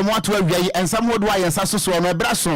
Mo ato awia yi nsɛm hodoɔ a yɛn nsa so soɔ no, ɛberɛ so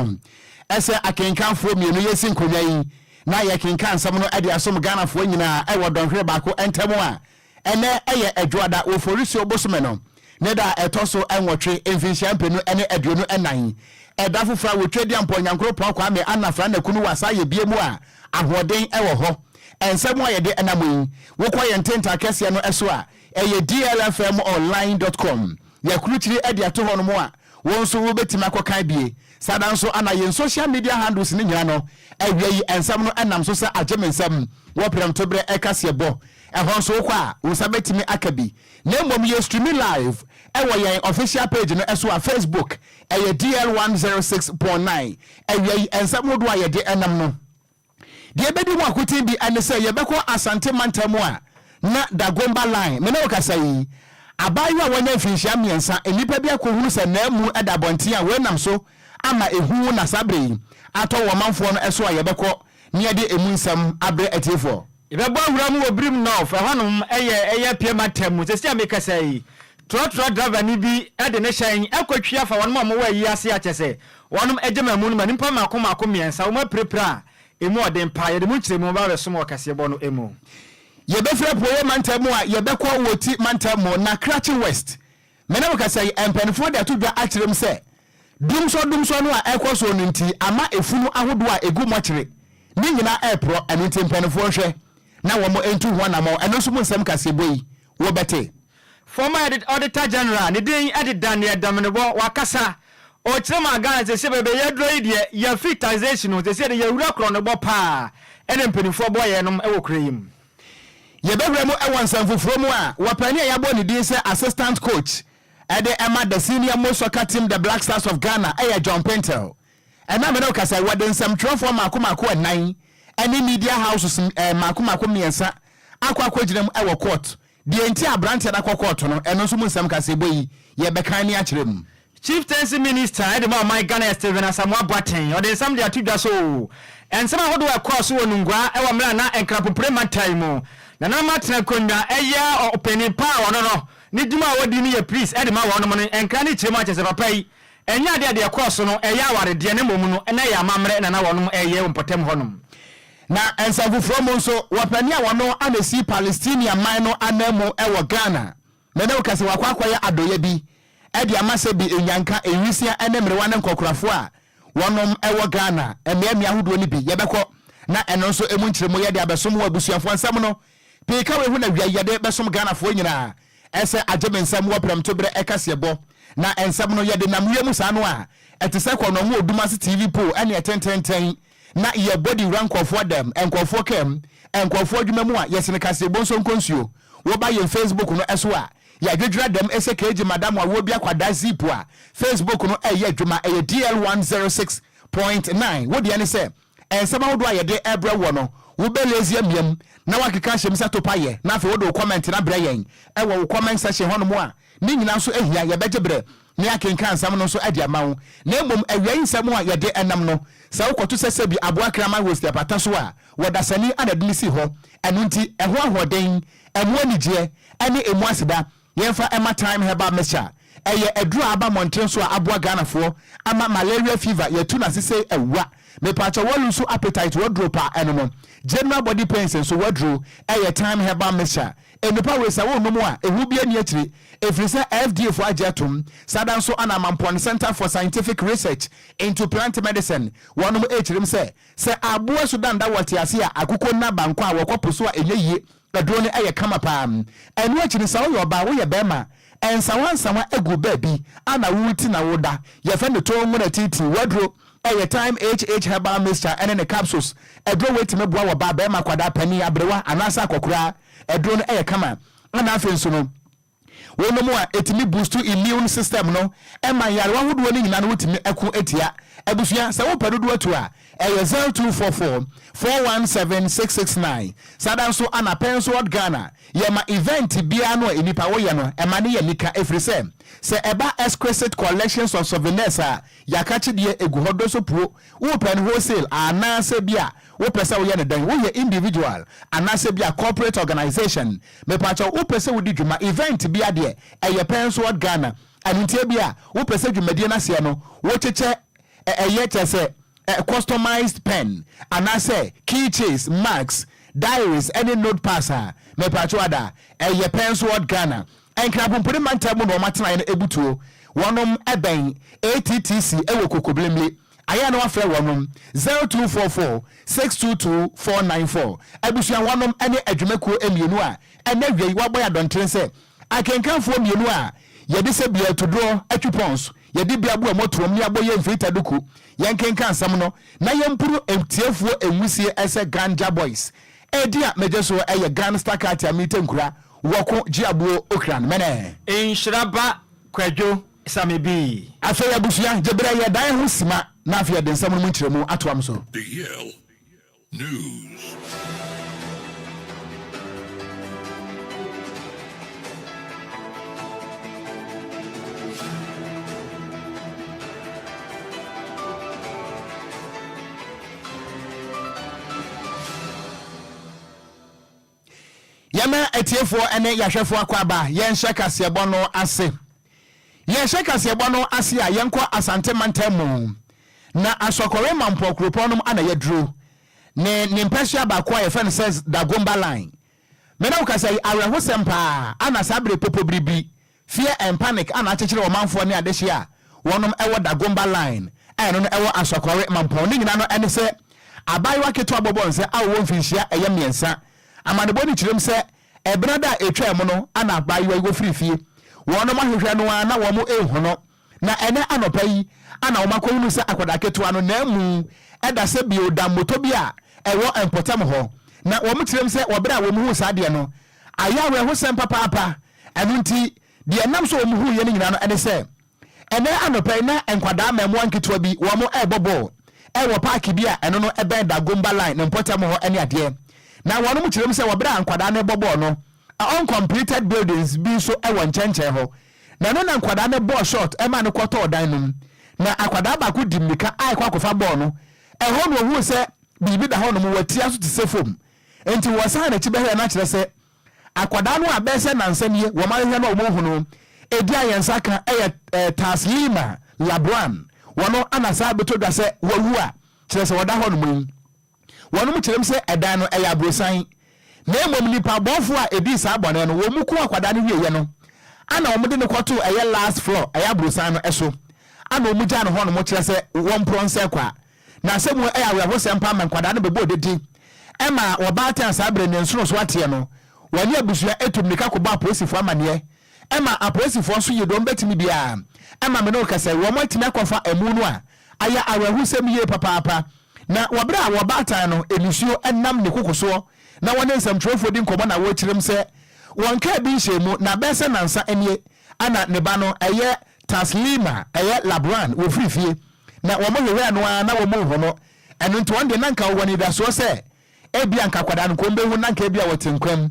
sɛ akenkanfoɔ mmienu yɛsi nkonnwa yi na yɛkenkan nsɛm no de asom Ghanafoɔ nyinaa wɔ dɔnhwere baako ntam a ɛnnɛ yɛ Adwoada wɔ Forisuo bosome no ne da a ɛtɔ so nwɔtwe mfinhyia mpenu ne 24. Ɛda foforɔ a wɔtwa di ampɔ Nyankoropɔn Kwame Anafra Nakunu wɔ Asaayɛ bie mu a ahoɔden wɔ hɔ. Nsɛm a yɛde nam yi, wokɔ yɛn ntentan kɛseɛ no so a, ɛyɛ dlfmonline dot com. Yɛakrukyire de ato hɔnom a wo nso wobɛtumi akɔkan bie. Saa da nso ana yɛn social media handles no nyina no, awia yi nsɛm no nam so sɛ agye me nsam wɔ prɛmtoberɛ kaseɛbɔ. Ɛhɔ nso wokɔ a, wo nsa bɛtumi aka bi. Na mmom yɛ streami live wɔ yɛn official page no so a Facebook ɛyɛ DL106.9. Awia yi nsɛm hodoɔ a yɛde nam no. Deɛ ɛbɛdi mu akoten bi ne sɛ yɛbɛkɔ Asante mantam a na Dagomba line, me ne wo kasa yi, abaayewa a wanya mfinhyia mmiɛnsa, nnipa bi akɔhunu sɛ n'amu da abɔnten a wei nam so ama ehu na saa berɛ yi atɔ wɔ ɔmanfoɔ no so a yɛbɛkɔ na yɛde ɛmu nsɛm abrɛ atiefoɔ. Yɛbɛbɔ awura mu wɔ Birim North, ɛhɔnom yɛ ɛyɛ Pie mantam mu. Seesei a mekasa yi, trɔtrɔ dravani bi de ne hyɛn akɔtwi afa wɔnom a wɔwɔ ayi ase a kyerɛ sɛ wɔnom agye ma mu no ma nnipa mmaako mmaako mmiɛnsa wɔn apirapira a ɛmu ɔden paa. Yɛde mu nkyerɛmu bɛba abɛsom wɔ kaseɛbɔ no mu. Yɛbɛfiri Apueeɛ mantam mu a yɛbɛkɔ Woti mantam mu na Krachi West. Me ne wo kasa yi, mpaninfoɔ de ato dwa akyerɛ mu sɛ dumsɔ dumsɔ no a ɛrekɔ soɔ no nti ama efunu ahodoɔ a ɛgu mɔkyere ne nyinaa reporɔ, ɛno nti mpaninfoɔ nhwɛ na wɔn ntu ho anamɔn. Ɛno nso mu nsɛm kaseɛbɔ yi wobɛte. Former Auditor General, ne din de Daniel Daminebɔ, wakasa. Ɔkyerɛ maa Ghana sɛsɛ baabi a yɛaduro yi deɛ, yɛafi taxation no, sɛsɛ deɛ yɛawura korɔnobɔ paa ɛna mpanimfoɔ bɔ yɛnom wɔ kuro yi mu. Yɛbɛwura mu wɔ nsɛm foforɔ mu a, wɔ panin a yɛabɔ ne din sɛ Assistant Coach de ma the senior most soccer team the Black Stars of Ghana yɛ John Pintel. Ɛnnɛ a me ne wo kasa yi, wɔde nsɛmtwerɛfoɔ mmaako mmaako nnan ne media houses mmaako mmaako mmiɛnsa akɔ akɔgyina mu wɔ court. Deɛ nti a aberanteɛ no akɔ kɔɔto no, ɛno nso mu nsɛm kaseɛbɔ yi, yɛbɛkan ne akyerɛ mu. Chieftaincy Minister de ma ɔman Ghana yɛ Stephen Asamoah Boateng, ɔde nsɛm de ato dwa so nsɛm ahodoɔ a ɛkɔɔ so wɔ Nungua wɔ mmerɛ a na Nkrapopire mantam mu nananom atena akonnwa yɛ ɔpanin pa a ɔno no ne dwuma a ɔdi no yɛ priest de ma wɔnom no nkra ne kyerɛ mu akyerɛ sɛ papa yi ɛnyɛ adeɛ a deɛ ɛkɔɔ so no ɛyɛ awaredeɛ na mmom no na ɛyɛ amammerɛ na na wɔnom ɛyɛ wɔ mpɔtam hɔnom. Na nsɛm foforɔ mu nso, wɔpanin a wɔno na ɛsi Palestinian man no ananmu wɔ Ghana, me ne wo kɛse wakɔ akɔyɛ adɔeɛ bi de ama sɛ bi nnyanka, nwisia ne mmerewa ne nkɔkorafoɔ a wɔnom wɔ Ghana mmeammea ahodoɔ no bi. Yɛbɛkɔ na ɛno nso ɛmu nkyerɛmu yɛde abɛsom wɔ abusuafoɔ nsɛm no pii ka wei ho na wia yi yɛde bɛsom Ghanafoɔ nyinaa ɛsɛ agye me nsɛm wɔ prɛmtoberɛ ɛkaseɛbɔ na nsɛm no yɛde nam wiem saa no a ɛte sɛ kɔnɔngo odum ase TV pole ɛne ɛtententen na yɛbɔ de wura nkurɔfoɔ dɛm, nkurɔfoɔ kaa mu, nkurɔfoɔ adwuma mu a, yɛsene kaseɛbɔ nso nkɔ nsuo. Woba yɛn Facebook no so a, yɛadwedwera dɛm ɛsɛ KG Madam awoɔ bi akwadaa zip a, Facebook no ɛyɛ adwuma, ɛyɛ DL 106.9. Wo deɛ ne sɛ, nsɛm ahodoɔ a yɛde rebrɛ woɔ no, wobɛ lazy amia mu na woakeka ahyɛ mu sɛ topa yɛ, na afei wode wo comment no abrɛ yɛn wɔ wo comment section hɔnom a, ne nyinaa nso hia, yɛbɛgye berɛ na yɛakenkan nsɛm no nso de ama wo. Na mmom awia yi nsɛm a yɛde nam no, sɛ wokɔto sɛ sɛbi aboa kraman wɔ apata so a, wɔ dasani a na ɛde no sii hɔ. Ɛno nti, ɛho ahoɔden, ɛmu anigyeɛ, ne ɛmu aseda, yɛmfa mma Thyme Herbal Mixture. Ɛyɛ aduro a aba mmɔnten so a aboa Ghanafoɔ ama malaria fever yɛatu no ase sei awua. Mepaakyɛw wɔ lose appetite wɔ duro pa ɛno no. General body pains nso wɔ duro ɛyɛ Thyme Herbal Mixture. Nnipa wei sɛ wonom a, ehu biara nni akyire, ɛfiri sɛ FDA foɔ agye atom. Saa da nso na Mampɔn Centre for Scientific Research into Plant Medicine wɔnom rekyerem sɛ, sɛ aboa su danda wɔ tease a akokɔ nna bankɔ a wɔkɔ po so a ɛnyɛ yie. Aduro no yɛ kama paa. Ɛno akyi no sɛ woyɛ ɔbaa, woyɛ barima, nsawansawa gu baabi a na woreti na woda, yɛfrɛ no to nwona tiitii, w'aduro ɛyɛ Thyme HH Herbal Mixture ɛne ne capsules. Aduro wei tumi boa wɔ baa, barima, akwadaa, panin, aberewa anaasɛ akɔkoraa. Aduro no yɛ kama. Ɛna afei nso no, wonom a ɛtumi boost immune system no, ɛma nyarewa ahodoɔ no nyinaa no wotumi ɛko tia. Abusua, sɛ wopɛ dodoɔ atu a, ɛyɛ 0244 417 669. Saa da nso ana Pensword Ghana, yɛma event biara no a nnipa woyɛ no, ɛma no yɛ nika, ɛfiri sɛ, sɛ ɛba exquisite collections of souvenirs a, yɛakakyedeɛ ɛgu hɔ doso puo. Wopɛ no wholesale anaasɛ bi a wopɛ sɛ woyɛ no dɛn, woyɛ individual anaasɛ bi a corporate organization, mepakyɛw wopɛ sɛ wodi dwuma event bi adeɛ, ɛyɛ Pensword Ghana. Ɛno nti ebia wopɛ sɛ dwumadie no aseɛ no wokyekyɛ ɛyɛ kyerɛ sɛ customized pen anaasɛ key chains, mugs, diaries ɛne notepads a, mepatwo ada ɛyɛ Pensword Ghana. Nkrapompone mantam mu na wɔn atenaeɛ no ebutuo. Wɔnom ɛbɛn ATTC ɛwɔ Kokobilimli. Ayɛ na wafrɛ wɔnom 0244 622 494. Abusua, wɔnom ɛne adwumakuo mmienu a ɛnɛ wie yi wabɔ yɛ adɔntene sɛ akenkanfoɔ mmienu a yɛde sɛ bia atudorɔ atwi pɔns, yɛde bia bo a mɔtoam ne abɔ yɛ mfirita duku, yɛnkenka nsɛm no na yɛmpuru tiefoɔ enwusie ɛsɛ Ganja Boys ɛdi a megye so ɛyɛ Gangster Cat a mete nkura wɔko gye aboɔ okran mɛnɛ. Nhyira ba Kwadwo Same bi. Afei abusua, gye berɛ yɛ dan ho sima na afei yɛde nsɛm no mu nkyerɛmu atoam so. The Yale News. Yɛma atiefoɔ ne yɛahwɛfoɔ akɔ aba. Yɛnhyɛ kaseɛbɔ no ase. Yɛhyɛ kaseɛbɔ no ase a, yɛnkɔ Asante mantam mu na Asɔkɔre Mampɔ kuropɔn nom ana yɛduro ne mpɛsoa baako a yɛfrɛ no sɛ Dagomba Line. Mene wo kasa yi, awerɛhosɛm paa ana saa bere popo biribi fear and panic ana akyekyere ɔmanfoɔ ne adehye a wɔnom ɛwɔ Dagomba Line a ɛno no ɛwɔ Asɔkɔre Mampɔn. Ne nyinaa no ɛne sɛ abaayewa ketewa bɔbɔ nsɛ a wɔwɔ mfinhyia ɛyɛ 3. Amanebɔ no kyerɛm sɛ ɛbena da a ɛtwaa mu no ana abaayewa yi wɔfiri fie. Wɔnom ahwehwɛ no a na wɔn ɛnhu no, na ɛnɛ anɔpa yi ana wɔn akɔhunu sɛ akwadaa ketewa no na mu ɛda sɛ bio da mmotɔ bi a ɛwɔ mpɔtam hɔ. Na wɔn kyerɛm sɛ wɔberɛ a wɔn hu saa adeɛ no, ayɛ awerɛhosɛm papaapa. Ɛno nti deɛ ɛnam so wɔn hu yɛ no nyinaa no ɛne sɛ ɛnɛ anɔpa yi na nkwadaa mmaamua nketewa bi wɔn ɛrebɔ bɔɔl ɛwɔ park bi a ɛno no ɛbɛn Dagomba Line ne mpɔtam hɔ ɛne adeɛ. Na wɔn kyerɛm sɛ wɔberɛ a nkwadaa no rebɔ bɔɔl no, uncompleted buildings bi nso ɛwɔ nkyɛnkyɛn hɔ, na ɛno na nkwadaa no bɔɔ shot ɛma no kɔtɔɔ dan no mu. Na akwadaa baako di mmirika a ɛkɔ akɔfa bɔɔl no, ɛhɔ no ohuu sɛ biribi da hɔ nom wɔatia so te sɛ fam. Nti wɔsan n'akyi bɛhwɛ no akyerɛ sɛ akwadaa no a bɛyɛ sɛ nansa nie wɔn ahwehwɛ no a wɔn hu no edi a yɛn nsa ka ɛyɛ Taslima Labran. Wɔn ana saa bɛtɔ dwa sɛ wawu a kyerɛ sɛ wɔda hɔ nom yi. Wɔn kyerɛm sɛ ɛdan no ɛyɛ aburosan, na mmom nipa bɔnfo a edi saa bɔne no, wɔn mu ko akwadaa no wieɛ no ana wɔn de no kɔto ɛyɛ last floor, ɛyɛ aburosan no ɛso, ana wɔn gya no hɔ nom kyerɛ sɛ wɔn mporɔ nsɛ kwa. Na asɛm ɛyɛ awerɛhosɛm pa ma nkwadaa no bɛbɔ odidi ɛma wɔbaatan saa berɛ ne nsono so ateɛ no. Wɔne abusua etu mmirika kɔbɔ apolisifoɔ amaneɛ, ɛma apolisifoɔ nso yɛ deɛ wɔn bɛtumi biara. Ɛma me ne wo kasa yi, wɔn atumi akɔfa ɛmu no a ayɛ awerɛhosɛm yie papaapa. Na wɔberɛ a wɔbaatan no nisuo nam ne koko soɔ na wɔne nsɛmtwerɛfoɔ di nkɔmmɔ na wɔrekyerɛm sɛ wɔn kaa bi nhyɛ mu na bɛyɛ sɛ nansa nie ana ne ba no ɛyɛ Taslima ɛyɛ Labran wɔfiri fie na wɔn hwehwɛɛ no ara na wɔn nhu no. Ɛno nti wɔn deɛ na nka wɔwɔ anidasoɔ sɛ ebia nka akwadaa no nka wɔn bɛhu na nka ebia wɔte nkwa mu.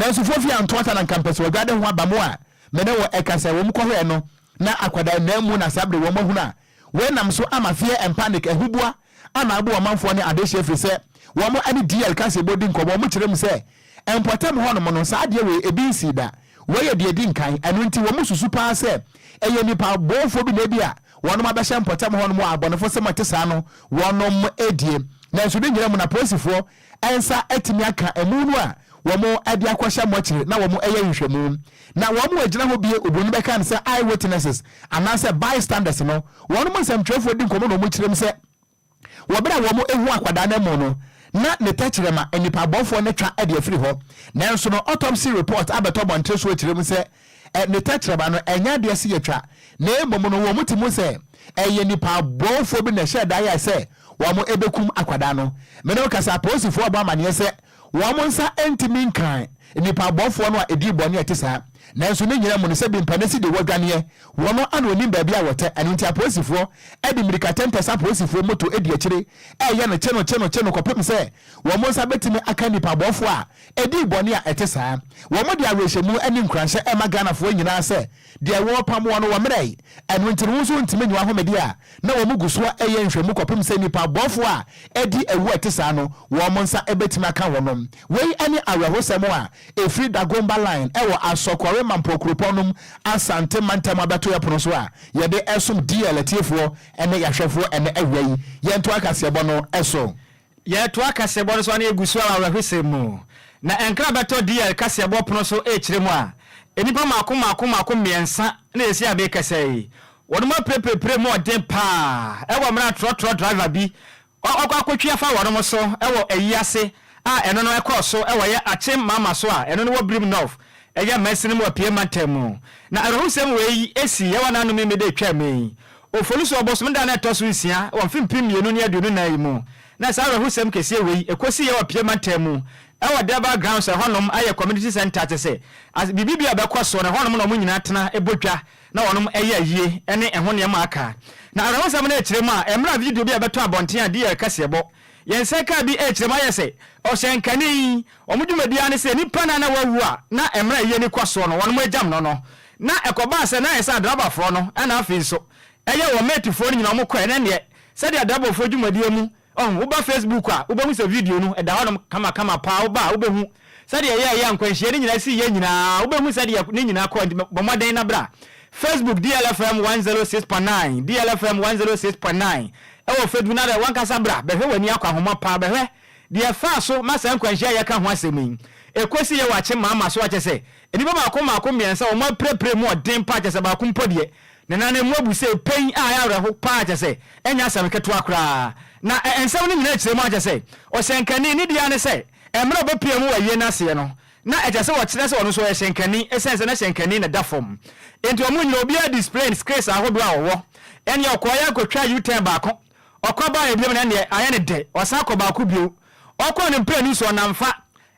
Nanso fofi anto ata na nka mpɛ sɛ wɔdwade ho aba mu a me ne wɔ ɛka sɛ wɔn kɔhwɛɛ no na akwadaa nan mu na saa bere wɔn ahunu a wei nam so ama fear and panic ahuboa ana abo ɔmanfoɔ ne adehyeɛ, firi sɛ wɔn ne DL kaseɛbɔ di nkɔmmɔ, wɔn kyerɛ mu sɛ mpɔtam hɔnom no saa adeɛ wei ebi nsii da, wei yɛ deɛ edi nkan. Ɛno nti wɔn susu paa sɛ ɛyɛ nipa bɔnfoɔ bi na ebi a wɔnom abɛhyɛ mpɔtam hɔnom a abɔnefo sɛm a ɛte saa no wɔnom edie. Nanso ne nyinaa mu na polisifoɔ nsa atumi aka emu no a wɔn de akɔhyɛ mɔkyere na wɔn ɛyɛ nhwehwɛmu. Na wɔn a gyina hɔ bie oburoni bɛka no sɛ eye witnesses anaasɛ bystanders no, wɔn nsɛmtwerɛfoɔ di nkɔmmɔ na wɔn kyerɛ mu sɛ wɔberɛ a wɔn ehu akwadaa no mu no na ne tɛkyerɛma nipa abɔfoɔ no twa de afiri hɔ. Nanso no autopsy report abɛtɔ bɔntere so akyerɛ mu sɛ ne tɛkyerɛma no ɛnyɛ adeɛ sɛ yɛtwa, na mmom no wɔn ti mu sɛ ɛyɛ nipa abɔfoɔ bi na ɛhyɛ da yɛ sɛ wɔn ɛbɛkum akwadaa no. Mene wo kasa, apolisifoɔ abɔ amaneɛ sɛ wɔn nsa ntumi nkan nipa abɔfoɔ no a ɛdii bɔne a ɛte saa. Nanso ne nyina mu no sɛ bi mpane si de wɔdwaneɛ wɔn ana onim baabi a wɔtɛ. Ɛno nti apolisifoɔ de mmirika tɛntɛ sɛ apolisifoɔ moto di akyire ɛyɛ no kye no kye no kye no kɔpem sɛ wɔn nsa bɛtumi aka nipa abɔfoɔ a ɛdii bɔne a ɛte saa. Wɔn de awerɛhyɛmu ne nkuranhyɛ ɛma Ghanafoɔ nyinaa sɛ deɛ wɔrepam wɔn no wɔ mmerɛ. Ɛno nti no wo nso ntumi nyi w'ahomede a na wɔn gu so ɛyɛ nhwɛmu kɔpem sɛ nipa abɔfoɔ a ɛdi awu a ɛte saa no wɔn nsa bɛtumi aka wɔn. Wei ne awerɛhosɛm a ɛfiri Dagomba Line ɛwɔ Asɔkɔre. Asɔre Mampɔ kuropɔn nom Asante mantam abɛto yɛ pono so a yɛde ɛsom DL atiefoɔ ɛne yɛahwɛfoɔ ɛnɛ awia yi. Yɛntoa kaseɛbɔ no so. Yɛtoa kaseɛbɔ no so a na yɛgu so ara wɔ awerɛhosɛm mu. Na nkra bɛtɔ DL kaseɛbɔ pono so rekyerɛ mu a, nnipa mmaako mmaako mmaako mmiɛnsa na yɛsi a merekasa yi. Wɔnom apirapirapira mu ɔden paa wɔ mmerɛ a trɔtrɔ driver bi ɔkɔ akɔtwi afa wɔnom so wɔ ayi ase a ɛno no ɛkɔɔ so wɔ yɛ Akyem Mama so a ɛno no wɔ Birim North ɛyɛ mansini mu Apue mantam mu. Na awerɛhosɛm wei sii wɔ n'ano Memeneda a ɛtwaam yi, Oforisuo bosome da no a ɛtɔ so nsia wɔ mfe 2024 yi mu. Na saa awerɛhosɛm kɛseɛ wei ɛkɔsiiɛ wɔ Apue mantam mu wɔ Durbar Grounds ɛhɔnom ayɛ community centre kyɛ sɛ biribi biara a ɛbɛkɔ soɔ no ɛhɔnom na wɔn nyinaa tena bɔ dwa na wɔnom yɛ ayie ne ɛho nneɛma a aka. Na awerɛhosɛm no rekyerɛ mu a, mmerɛ a video bi a ɛbɛtɔ abɔnten a DL kaseɛbɔ yɛn nsa kaa bi rekyerɛ mu ayɛ sɛ ɔhyɛnkani yi, wɔn dwumadie ara ne sɛ nipa no a na wawu a na mmerɛ a ayie no kɔ soɔ no wɔnom agyam no no, na ɛkɔbaa sɛ na ayɛ sɛ adrabafoɔ no ɛna afei nso ɛyɛ wɔn matefoɔ no nyinaa wɔn kɔɛ na ɛnneɛ sɛdeɛ adrabafoɔ dwumadie mu Ɔho, woba Facebook a, wobɛhu sɛ video no, ɛda hɔnom kamakama paa. Woba a, wobɛhu sɛdeɛ ɛyɛeɛ a nkwanhyia no nyinaa siiɛ nyinaa. Wobɛhu sɛdeɛ ne nyinaa kɔɔ. Nti bɔ mmɔden na bra Facebook, DLFM 106.9, DLFM 106.9, ɛwɔ Facebook na w'ankasa bra bɛhwɛ w'ani akɔ ahoma paa. Bɛhwɛ deɛ ɛfaa so ma saa nkwanhyia a yɛreka ho asɛm yi ɛkɔsiiɛ wɔ Akyem Maama so a kyerɛ sɛ nnipa mmaako mmaako mmiɛnsa wɔn apirapira mu ɔden paa kyerɛ sɛ baako mpo deɛ Ne nan mu abu sɛ pɛn a ɛyɛ awerɛho paa kyerɛ sɛ, ɛnyɛ asɛm ketewa koraa. Na nsɛm no nyinaa kyerɛ mu ara kyerɛ sɛ, ɔhyɛnkani no deɛ ara ne sɛ, mmerɛ a ɔbɛpue mu wɔ ayie no aseɛ no, na ɛkyerɛ sɛ wɔkyerɛ sɛ ɔno nso ɔyɛ hyɛnkani ɛsiane sɛ na hyɛnkani na ɛda fam. Enti wɔn nyinaa obiara display ne skills ahodoɔ a ɔwɔ. Ɛnneɛ ɔkɔeɛ ara kɔtwaa U-turn baako, ɔkɔ baeɛ bio no ɛnneɛ ayɛ no dɛ, ɔsan kɔ baako bio. Ɔkɔɔ ne mprenu so ɔnam fa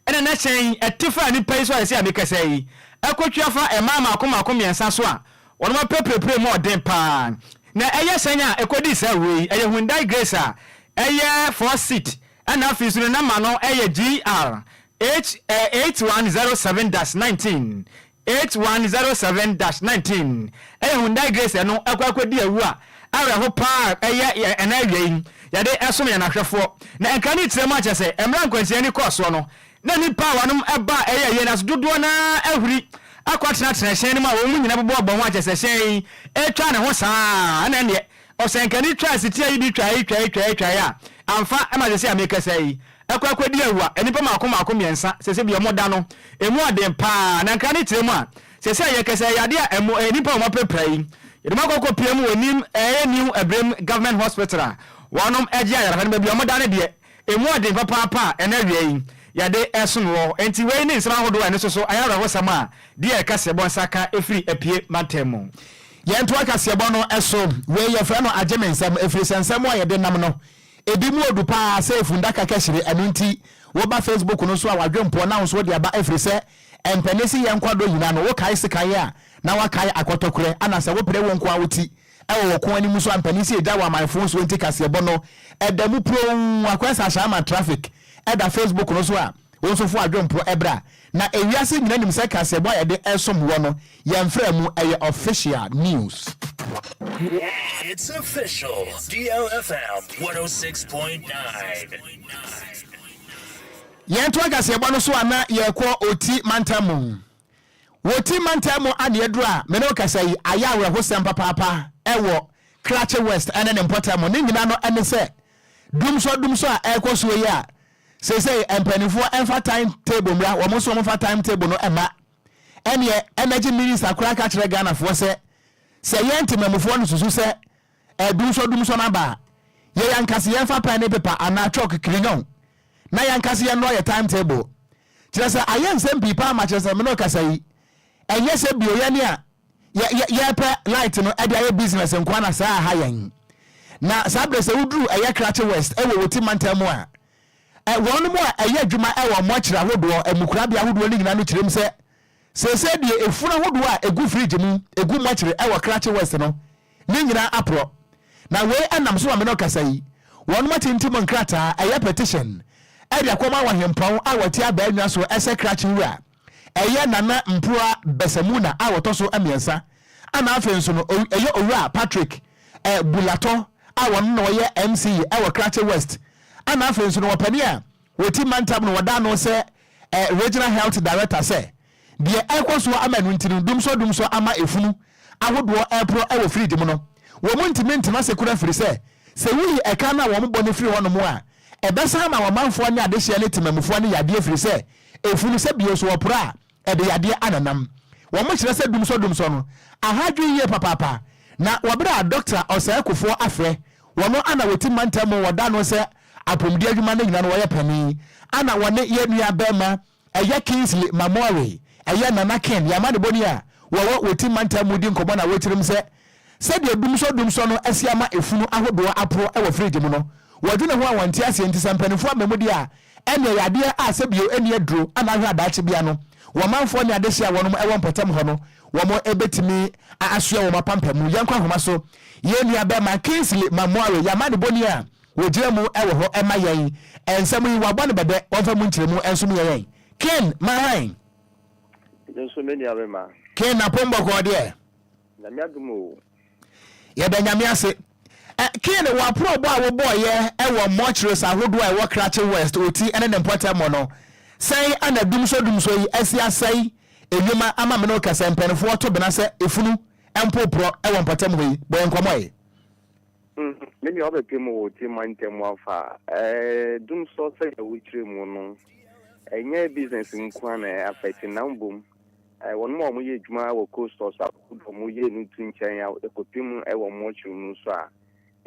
Ɛna na hyɛn yi ɛte fa nnipa yi so a ɛsɛ a mekasa yi ɛkɔtwia fa mmaa mmaako mmaako mmiɛnsa so a wɔnom apirapirapira mu ɔden paa. Na ɛyɛ hyɛn a ɛkɔdii saa wuo yi, ɛyɛ Hyundai Grace a ɛyɛ four seat ɛna afei nso ne namba no ɛyɛ GR H 8107 dash 19 8107 dash 19 Ɛyɛ Hyundai Grace ɛno ɛkɔ akɔdi awu a awerɛho paa a ɛyɛ ɛnɛ awia yi yɛde ɛsom yɛn ahwɛfoɔ. Na nkra no kyerɛ mu akyerɛ sɛ mmerɛ a nkwanhyia no kɔɔ soɔ no na nnipa a wɔnom ɛba a ɛyɛ yei no aso dodoɔ no ara ahuri akɔ atenatena hyɛn no mu a wɔn mu nyina bobɔ bɔ ho akyerɛ sɛ hyɛn yi ɛretwa ne ho saa ara ɛna ɛnneɛ ɔsɛnkani twaa sitia yi bi twae twae twae twae a amfa ɛma sɛsei a merekasa yi Ɛkɔ akɔdi awu a, nnipa mmaako mmaako mmiɛnsa, sɛsɛ bi wɔn da no, ɛmu ɔden pa ara. Na nkra no kyerɛ mu a, sɛsɛ a yɛkasa yi, yadeɛ a ɛmo, nnipa a wɔapirapira yi, yɛde wɔn akɔ akɔpia mu wɔ Nim, ɛyɛ New Abirem Government Hospital a wɔnom gye ayarehwɛ no, baabi a wɔda no deɛ, ɛmu ɔden papaapa a ɛnɛ awia yi, yɛde ɛsom wɔ hɔ. Enti wei ne nsɛm ahodoɔ a ɛno nso so ayɛ awerɛhosɛm a deɛ kaseɛbɔ nsa ka ɛfiri Apue mantam mu. Yɛntoa kaseɛbɔ no so. Wei yɛfrɛ no agye me nsam, ɛfiri sɛ nsɛm a yɛde nam no, Ebi mu odu paa sɛ efundaka kɛhyire, ɛno nti woba Facebook no so a wadwempoɔ na wo nso wode aba ɛfiri sɛ ɛmpɛne se yɛn nkwadɔ nyina no wokae sekan a na wakae akɔtɔkorɛ ana sɛ wopere wo nkoa wo ti ɛwɔ wɔ ko anim nso a mpɛne se egya wɔ amanfoɔ nso nti kaseɛbɔ no ɛda mu pronn akɔyɛ sɛ ahyɛama traffic ɛda Facebook no so a Wo nso fo adwempo bra. Na ewiase nyina nim sɛ kaseɛbɔ a yɛde resom woɔ no yɛnfrɛ mu, ɛyɛ official news. It's official, DLFM 106.9. Yɛntoa kaseɛbɔ no so a na yɛrekɔ Oti mantam mu. Wɔ Oti mantam mu a na yɛaduru a me ne wo kasa yi, ayɛ awerɛhosɛm papaapa wɔ Krachi West ne ne mpɔtam mu. Ne nyina no ne sɛ dumsɔ dumsɔ a ɛrekɔ soɔ yi a Seesei mpaninfoɔ mfa time table mmra, wɔn nso wɔn mfa time table no mma. Ɛneɛ energy minister koraa ka kyerɛ Ghanafoɔ sɛ, sɛ yɛn temamufoɔ no susu sɛ ɛdumsɔ dumsɔ no aba a, yɛn ankasa yɛmfa pen ne paper anaa chalk crayon na yɛn ankasa yɛnnɔ yɛ time table. Kyerɛ sɛ ayɛ nsɛm pii paa ma kyerɛ sɛ me ne wo kasa yi, ɛnyɛ sɛ bio yɛne a yɛ yɛ yɛpɛ light no de ayɛ business nkoa na saa aha yɛn. Na saa berɛ sɛ woduru ɛyɛ Krachi West ɛwɔ Woti mantam mu a, ɛ wɔn mu a ɛyɛ adwuma ɛwɔ mɔkyere ahodoɔ, amukorabea ahodoɔ no nyinaa no kyerɛ mu sɛ seesei deɛ efunu ahodoɔ a egu fridge mu, egu mɔkyere ɛwɔ Krachi West no, ne nyinaa aporɔ. Na wei ɛnam so ma me ne ɔkasa yi, wɔn atintim nkrataa, ɛyɛ petition, ɛde akɔma wɔ hempɔn a wɔte abaa so ɛsɛ Krachi wura. Ɛyɛ Nana Mpoa Basamuna a ɔtɔ so mmiɛnsa, ɛna afei nso no ɛyɛ Owura Patrick Bulatɔ a ɔno na ɔyɛ MC wɔ Krachi West, ɛna afei nso no ɔpanin a ɔti mantam no wɔda ano sɛ Regional Health Director sɛ. Deɛ ɛrekɔ soɔ ama ɛno nti no, dumsɔ-dumsɔ ama efunu ahodoɔ reporɔ wɔ fridge mu no, wɔn ntumi ntena ase koraa firi sɛ, sɛ woyi ɛka no a wɔbɔ no firi hɔnom a, ɛbɛsan ama wɔn manfoɔ ne adehyeɛ ne temamufoɔ no yadeɛ firi sɛ efunu sɛ bio so wɔporɔ a, ɛde yadeɛ ananam. Wɔkyerɛ sɛ dumsɔ-dumsɔ no aha adwene yie papaapa na wɔ berɛ a Dɔkta Ɔsɛe Kufour afrɛ wɔn a na wɔti mantam mu wɔda ano sɛ apɔmuden adwuma no nyina no wɔyɛ panin a na wɔne yɛn nua barima Ɛyɛ Kingsley Mamoare, ɛyɛ Nana Ken, yɛn amanebɔni a wɔwɔ Woti mantam mu di nkɔmmɔ na wɔkyerɛm sɛ sɛdeɛ dumsɔ-dumsɔ no asi ama efunu ahodoɔ aporo wɔ fridge mu no, wɔdwene ho a wɔnte aseɛ nti sɛ mpanimfoɔ amma mu deɛ a, ɛnneɛ ɛyɛ adeɛ a sɛ bio ɛnni aduro ana ahwɛ a daakye bia no wɔn manfoɔ ne adehyeɛ a wɔnom wɔ mpɔtam hɔ no wɔn bɛtumi asoɛ wɔn apampam. Yɛnkɔ ahoma so, yɛn nua bɛrima Kingsley Mamoare, yɛn amanebɔni a Wɔgyina mu wɔ hɔ ma yɛn. Nsɛm yi, wɔabɔ no bɛdɛ, wɔmfa mu nkyerɛmu nsom yɛn ɛ. Ken, ma hann. Me nso me nua bɛma. Ken, apom bɔkɔɔ deɛ? Nyame adom o. Yɛda Nyame ase. Ɛ, Ken, w'aporɔbɔ a wobɔeɛ wɔ mortuaries ahodoɔ a ɛwɔ Krachi West, Oti ne ne mpɔtam no, sɛn na dumsɔ-dumsɔ yi asi asɛe nnwuma ama me ne wo kɛsɛ mpaninfoɔ to bena sɛ efunu mpoporɔ wɔ mpɔtam hɔ yi? Bɔ yɛn nkɔmmɔ ɛ. Me nua wobɛpem wɔ ti mantam afa a, dumsɔ sɛdeɛ wokyerɛ mu no, ɛnyɛ business nko ara na ɛ affect na mbom wɔnom a wɔyɛ adwuma wɔ cold stores ahodoɔ a wɔyɛ no tu nkyɛn a ɛkɔpem wɔ mortuary mu nso a,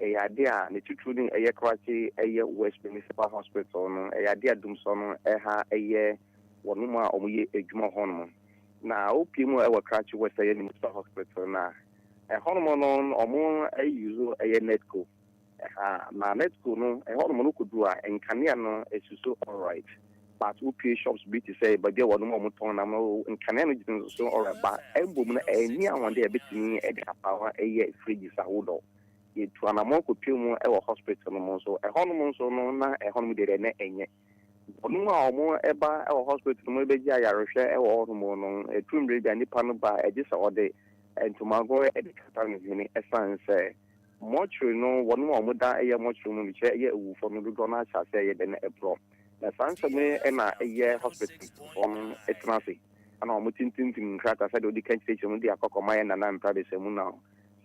ɛyɛ adeɛ a ne titiriw no ɛyɛ Krachi ɛyɛ West Municipal Hospital no, ɛyɛ adeɛ a dumsɔ no ɛha ɛyɛ wɔnom a wɔyɛ adwuma hɔ nom. Na wopie mu wɔ Krachi West ɛyɛ Municipal Hospital no a, Ɛhɔnom no ɔmo use ɛyɛ netco ɛha na netco no ɛhɔnom no kodu a nkanea no esi so alright but wo pue shops bi te sɛ baabi a wɔnom ɔmo tɔn nam no nkanea no gyina so alright but mbom no ɛnni ahoɔden a ɛbɛtumi ɛde apawa ɛyɛ fridges ahodɔ yɛtu anamɔn kɔpue mu ɛwɔ hospital no mu nso ɛhɔnom nso no na ɛhɔnom deɛ deɛ na ɛnyɛ Wɔn a wɔba wɔ hospital no mu bɛgye ayarehwɛ wɔ hɔ nom no, ɛduru mmerɛ bi a nipa no ba a, ɛgye sɛ ɔde ntomago de kata ne hwene ɛsiane sɛ mortuary no, wɔn a wɔda ɛyɛ mortuary mu no, kyerɛ ɛyɛ awufoɔ no dodoɔ no ara hyɛ aseɛ yɛ dɛn ɛporɔ. Na saa nsɛm yi na ɛyɛ hospital foɔ no tena ase na wɔtintimtim nkrataa sɛdeɛ wodi kan kyerɛkyerɛ mu de akɔ akɔma yɛn nana mprabesa mu na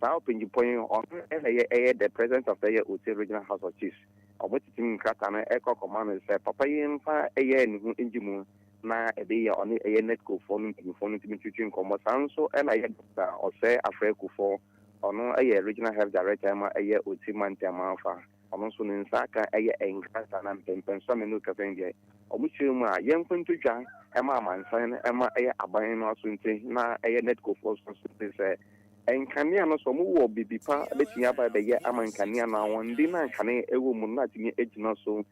saa ɔpanyinpɔn yi ɔno na ɛyɛ ɛyɛ the president of ɛyɛ Ose Regional House of Chiefs. Wɔtetem nkrataa no kɔ kɔma no sɛ papa yi mfa ɛyɛ ne ho ngye mu na ɛbeyɛ ɔne ɛyɛ Netco foɔ no mpanyinfoɔ no ntumi ntwetwe nkɔmmɔ. Saa nso na ɛyɛ Dɔkta Ɔsɛe Afrɛ Kufour, ɔno yɛ Regional Health Director ma ɛyɛ Oti Mantam afa. Ɔno nso ne nsa aka ɛyɛ nkrataa no mpɛnpɛnso a me ne wo kasa yi deɛ wɔkyerɛ mu a yɛmfa nto dwa ma amansan no ma ɛyɛ aban no aso nti na ɛyɛ Netco foɔ nso aso nti sɛ Nkanea no, sɛ wɔwɔ biribi pa bɛtumi aba abɛyɛ ama nkanea no, ahoɔden no a nkane wɔ mu no na atumi agyina so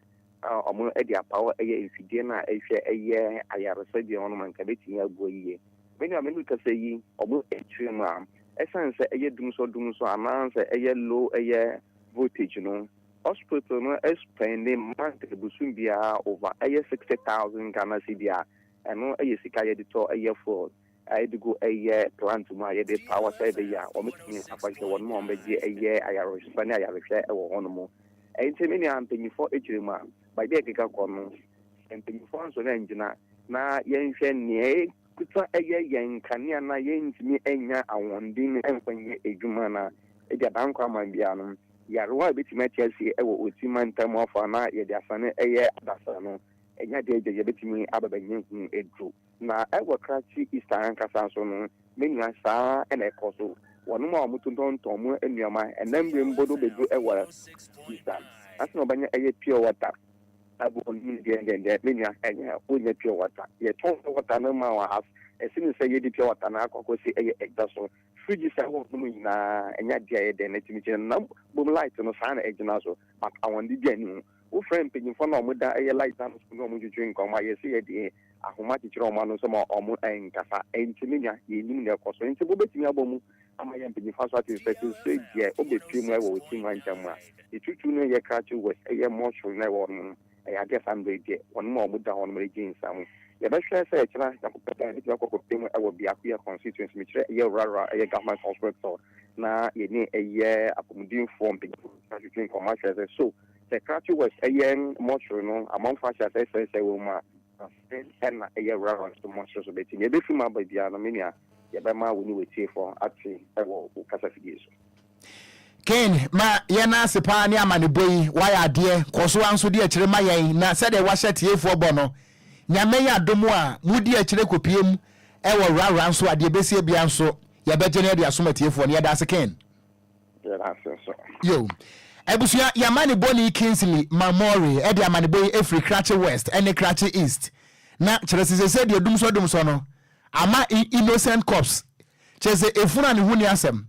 a wɔde apaw yɛ mfidie no a ɛhwɛ yɛ ayaresa deɛ hɔ nom anka ɛbɛtumi aboa yie. Me nua me ne wo kasa yi, wɔn akyire mu a, ɛsiane sɛ ɛyɛ dumsɔ dumsɔ anaa sɛ ɛyɛ low ɛyɛ voltage no, hospital no spɛnde monthly bosom biara over ɛyɛ 60,000 Ghana cedi a ɛno yɛ sika yɛde tɔ ɛyɛ fuel. a yɛde gu ɛyɛ plant mu a yɛde power sɛ ɛbɛyɛ a wɔbɛtumi afa hwɛ wɔn a wɔbɛgye ɛyɛ ayaresa ne ayarehwɛ wɔ hɔ nom. Ɛnti me nua mpanyinfoɔ akyire mu a baabi a ɛkeka kɔ no sɛ mpanyinfoɔ ansɔre angyina na yɛnhwɛ nea ɛkuta ɛyɛ yɛn nkanea na yɛntumi anya ahoɔden ɛmfa nyɛ adwuma na ɛdi adankwa aman biara no yarewa a ɛbɛtumi ate asie ɛwɔ Oti mantam afa na yɛde asane ɛyɛ adasa no ɛnyɛ adeɛ a yɛbɛtumi aba bɛnyɛ ho aduro. Na ɛwɔ Krachi East ankasa nso no, me nua, saa ara na ɛkɔ so. Wɔnom a wɔtontɔntɔn wɔn nnoɔma, ɛnam mmerɛ mu bodo bɛduru ɛwɔ East a, ansa na wɔbɛnya ɛyɛ pure water agu wɔn mu deɛ deɛ deɛ, me nua, ɛnyɛ wonnya pure water. Yɛtɔn pure water no ma wɔn as ɛsene sɛ yɛde pure water no akɔ akɔsi ɛyɛ ɛgya so. Fridges a ɛwɔ hɔ nom nyinaa, ɛnyɛ adeɛ a ɛyɛ dɛn na ɛtumi gyina. Na mmom light no, saa na ɛgyina so, but ahoɔden biara nni ho. Wofrɛ mpanyimfoɔ no a wɔda ɛyɛ light ano so ne wɔn twetwe nkɔmmɔ a, yɛse yɛde ahoma kyekyere wɔn ano sɛ ma wɔn nkasa. Ɛnti me nua, yɛnnim nea ɛkɔ so. Nti mobɛtumi abɔ mu ama yɛn mpanyimfoɔ aso ate sɛ seesei deɛ wobɛpue mu wɔ Otim mantam mu a, ne tutuo no yɛ Krachi West, ɛyɛ mortuary no a ɛwɔ hɔ nom no, ɛyɛ adeɛ a saa mmerɛ yi deɛ wɔnom a wɔda hɔ nom regye nsa mu. Yɛbɛhwɛ sɛ ɛkyena Nyankopɔn pɛ a yɛbɛtumi akɔ akɔpue mu wɔ Biakoya constituency, mekyerɛ ɛyɛ Rara, ɛyɛ Government Hospital, na yɛne ɛyɛ apɔmudenfoɔ mpanyimfoɔ atwetwe nkɔmmɔ ahwɛ sɛ so sɛ Krachi West ɛyɛ mortuary no amanfoɔ ahyɛ aseɛ sɛesɛe wɔ mu a. Afei na ɛyɛ rara nso mo nso so bɛti. Nea ɛbɛfiri mu aba biara no, me nua, yɛbɛma wo ne w'atiefoɔ ate wɔ wo kasafidie so. Ken, ma yɛn ase paa ne amanebɔ yi, wayɛ adeɛ, kɔ so ara nso di akyire ma yɛn, na sɛdeɛ wahyɛ atiefoɔ bɔ no, Nyame yɛ adom a, modi akyire kɔpiem wɔ rara nso a, deɛ ɛbɛsie biara nso, yɛbɛgye na yɛde asom atiefoɔ no. Yɛda ase Ken. Yɛda ase nso. Yo. Abusua, yɛn amanebɔni Kingsley Mamori de amanebɔ yi firi Krachi West ne Krachi East. Na kyerɛ sɛ seesei deɛ dumsɔ dumsɔ no ama innocent corpse, kyerɛ sɛ efunu a ne ho nni asɛm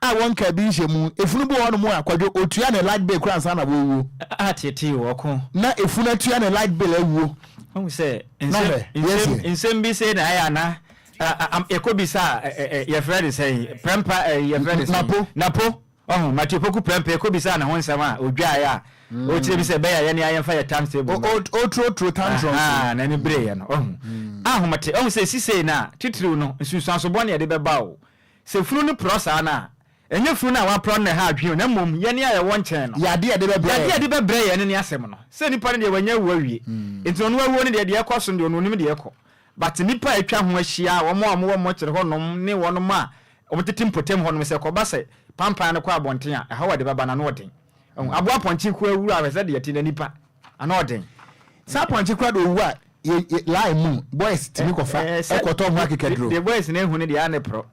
a wɔnkaa bi nhyɛ mu. Efunu bi wɔ hɔnom a, Kwadwo, otua ne light bill koraa ansa na wawuo. A Teetee o, ɔko. Na efunu atua ne light bill awuo. Wohu sɛ Na nsɛm hwɛ, nsɛm yɛsie. nsɛm bi sei na ɛyɛ a na yɛkɔbisa a yɛfrɛ no sɛn prɛmpa yɛfrɛ no sɛn Napo. Napo ɔho Matthew Poku prɛmpa yɛkɔbisa ne ho nsɛm a ɔdwaeɛ a ɔkyerɛ bi sɛ ɛbɛyɛ a yɛne a yɛmfa yɛ timetable ma Ɔturoturo tantrums. N'ani bereeɛ no ɔho ahomete ɔho sɛ sisei no a titiriw no nsunsuanso bɔne a ɛde bɛba o sɛ funu no porɔ saa no a Ɛnyɛ funu no a wɔaporɔ no na ɛha adwene o, na mmom yɛn a yɛwɔ nkyɛn no. Yadeɛ a ɛde bɛbrɛ Yadeɛ a yɛn. ɛde bɛbrɛ yɛn no ne asɛm no. Sɛ nipa no deɛ wanya awu awie, nti ɔno awuo no deɛ, deɛ ɛkɔ so no deɛ ɔno ɔnim deɛ ɛkɔ. But nnipa a atwa ho ahyia, wɔn a wɔwɔ mmɔkyere hɔnom ne wɔnom a wɔtete mpɔtam hɔnom, sɛ ɛkɔba sɛ pampan no kɔ abɔnten a, ɛhaw a ɛde bɛba no ano ɔden. Wahu? Aboa pɔnkye koraa wura a, hwɛ sɛdeɛ ɛte, na nipa, ano ɔden. Saa pɔnkye koraa deɛ ɔwu a, yɛ, yɛ, line mu, boys tumi kɔfa, Sɛ, ɛkɔtɔ ho akekaduro. deɛ boys no ahu no deɛ, ano porɔ.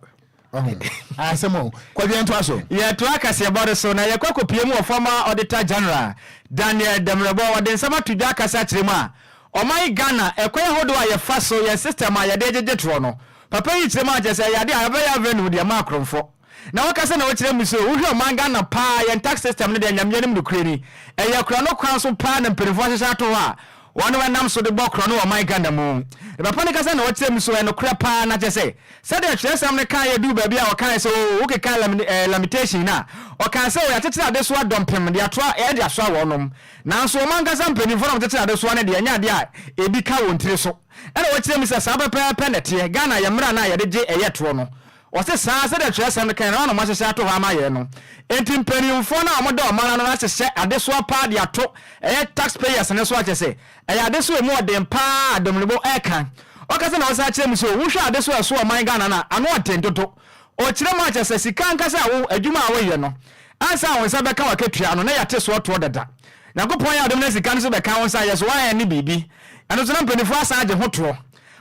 Wahu? Asɛm o. Kwadwo yɛntoa so. Yɛtoa kaseɛbɔ no so na yɛkɔ akɔpue mu wɔ former Auditor General Daniel Damerɛbɔ. Ɔde nsɛm ato dwa akasa akyerɛ mu a, ɔman Ghana ɛkwan ahodoɔ a yɛfa so, yɛn system a yɛde gyegye toɔ no, papa yi kyerɛ mu a kyerɛ sɛ ɛyɛ adeɛ a ɛbɛyɛ avenue de ama akorɔmfoɔ. Na wɔkasa na wɔkyerɛ mu sɛ wohwɛ ɔman Ghana paa yɛn tax system no deɛ Nyame anim nokorɛ ni, ɛyɛ korɔno kwan so paa na mpanimfoɔ ahyehyɛ ato hɔ a wɔn nam so de bɔ korɔno wɔ ɔman Ghana mu. Na papa no kasa na ɔkyerɛ mu so ɛyɛ nokorɛ paa na kyerɛ sɛ Sɛdeɛ twerɛsɛm no kaeɛ duu baabi a ɔkaeɛ sɛ, Oo, wokekaa Lamini, ɛɛ, Lamentation no a, ɔkaa sɛ, Oo, yɛakyekyere adesoa dɔmpem de atoa, ɛɛ, de asoa wɔnom. Nanso wɔn ankasa mpanimfoɔ no a wɔkyekyere adesoa no deɛ, ɛnyɛ adeɛ a ebi ka wɔn tiri so. Ɛna wɔkyerɛ mu sɛ, saa pɛpɛɛpɛ na ɛteɛ. Ghana, yɛn mmara no a yɛde gye ɛyɛ toɔ no, ɔse saa ara, sɛdeɛ twerɛsɛm no kaeɛ no, ara na wɔahyehyɛ ato hɔ ama yɛn no. Enti mpanimfoɔ no a wɔda ɔman ano no ahyehyɛ adesoa paa de ato ɛyɛ tax payers no so a kyerɛ sɛ, Ɛyɛ adesoa a emu ɔden paa a Dominibo reka. Ɔka sɛ na ɔsan kyerɛ mu sɛ wohwɛ adesoa a ɛso ɔman Ghana no a, ano ɔden dodo. Ɔkyerɛ mu a kyerɛ sɛ sika ankasa a wo adwuma a woyɛ no, ansa a wo nsa bɛka w'akatua no na yɛate soɔ toɔ dada. Nyankopɔn yɛ adom na sika no nso bɛka wo nsa a, yɛ so woayɛ biribi. Ɛno nso na mpaninfoɔ asan agye ho toɔ.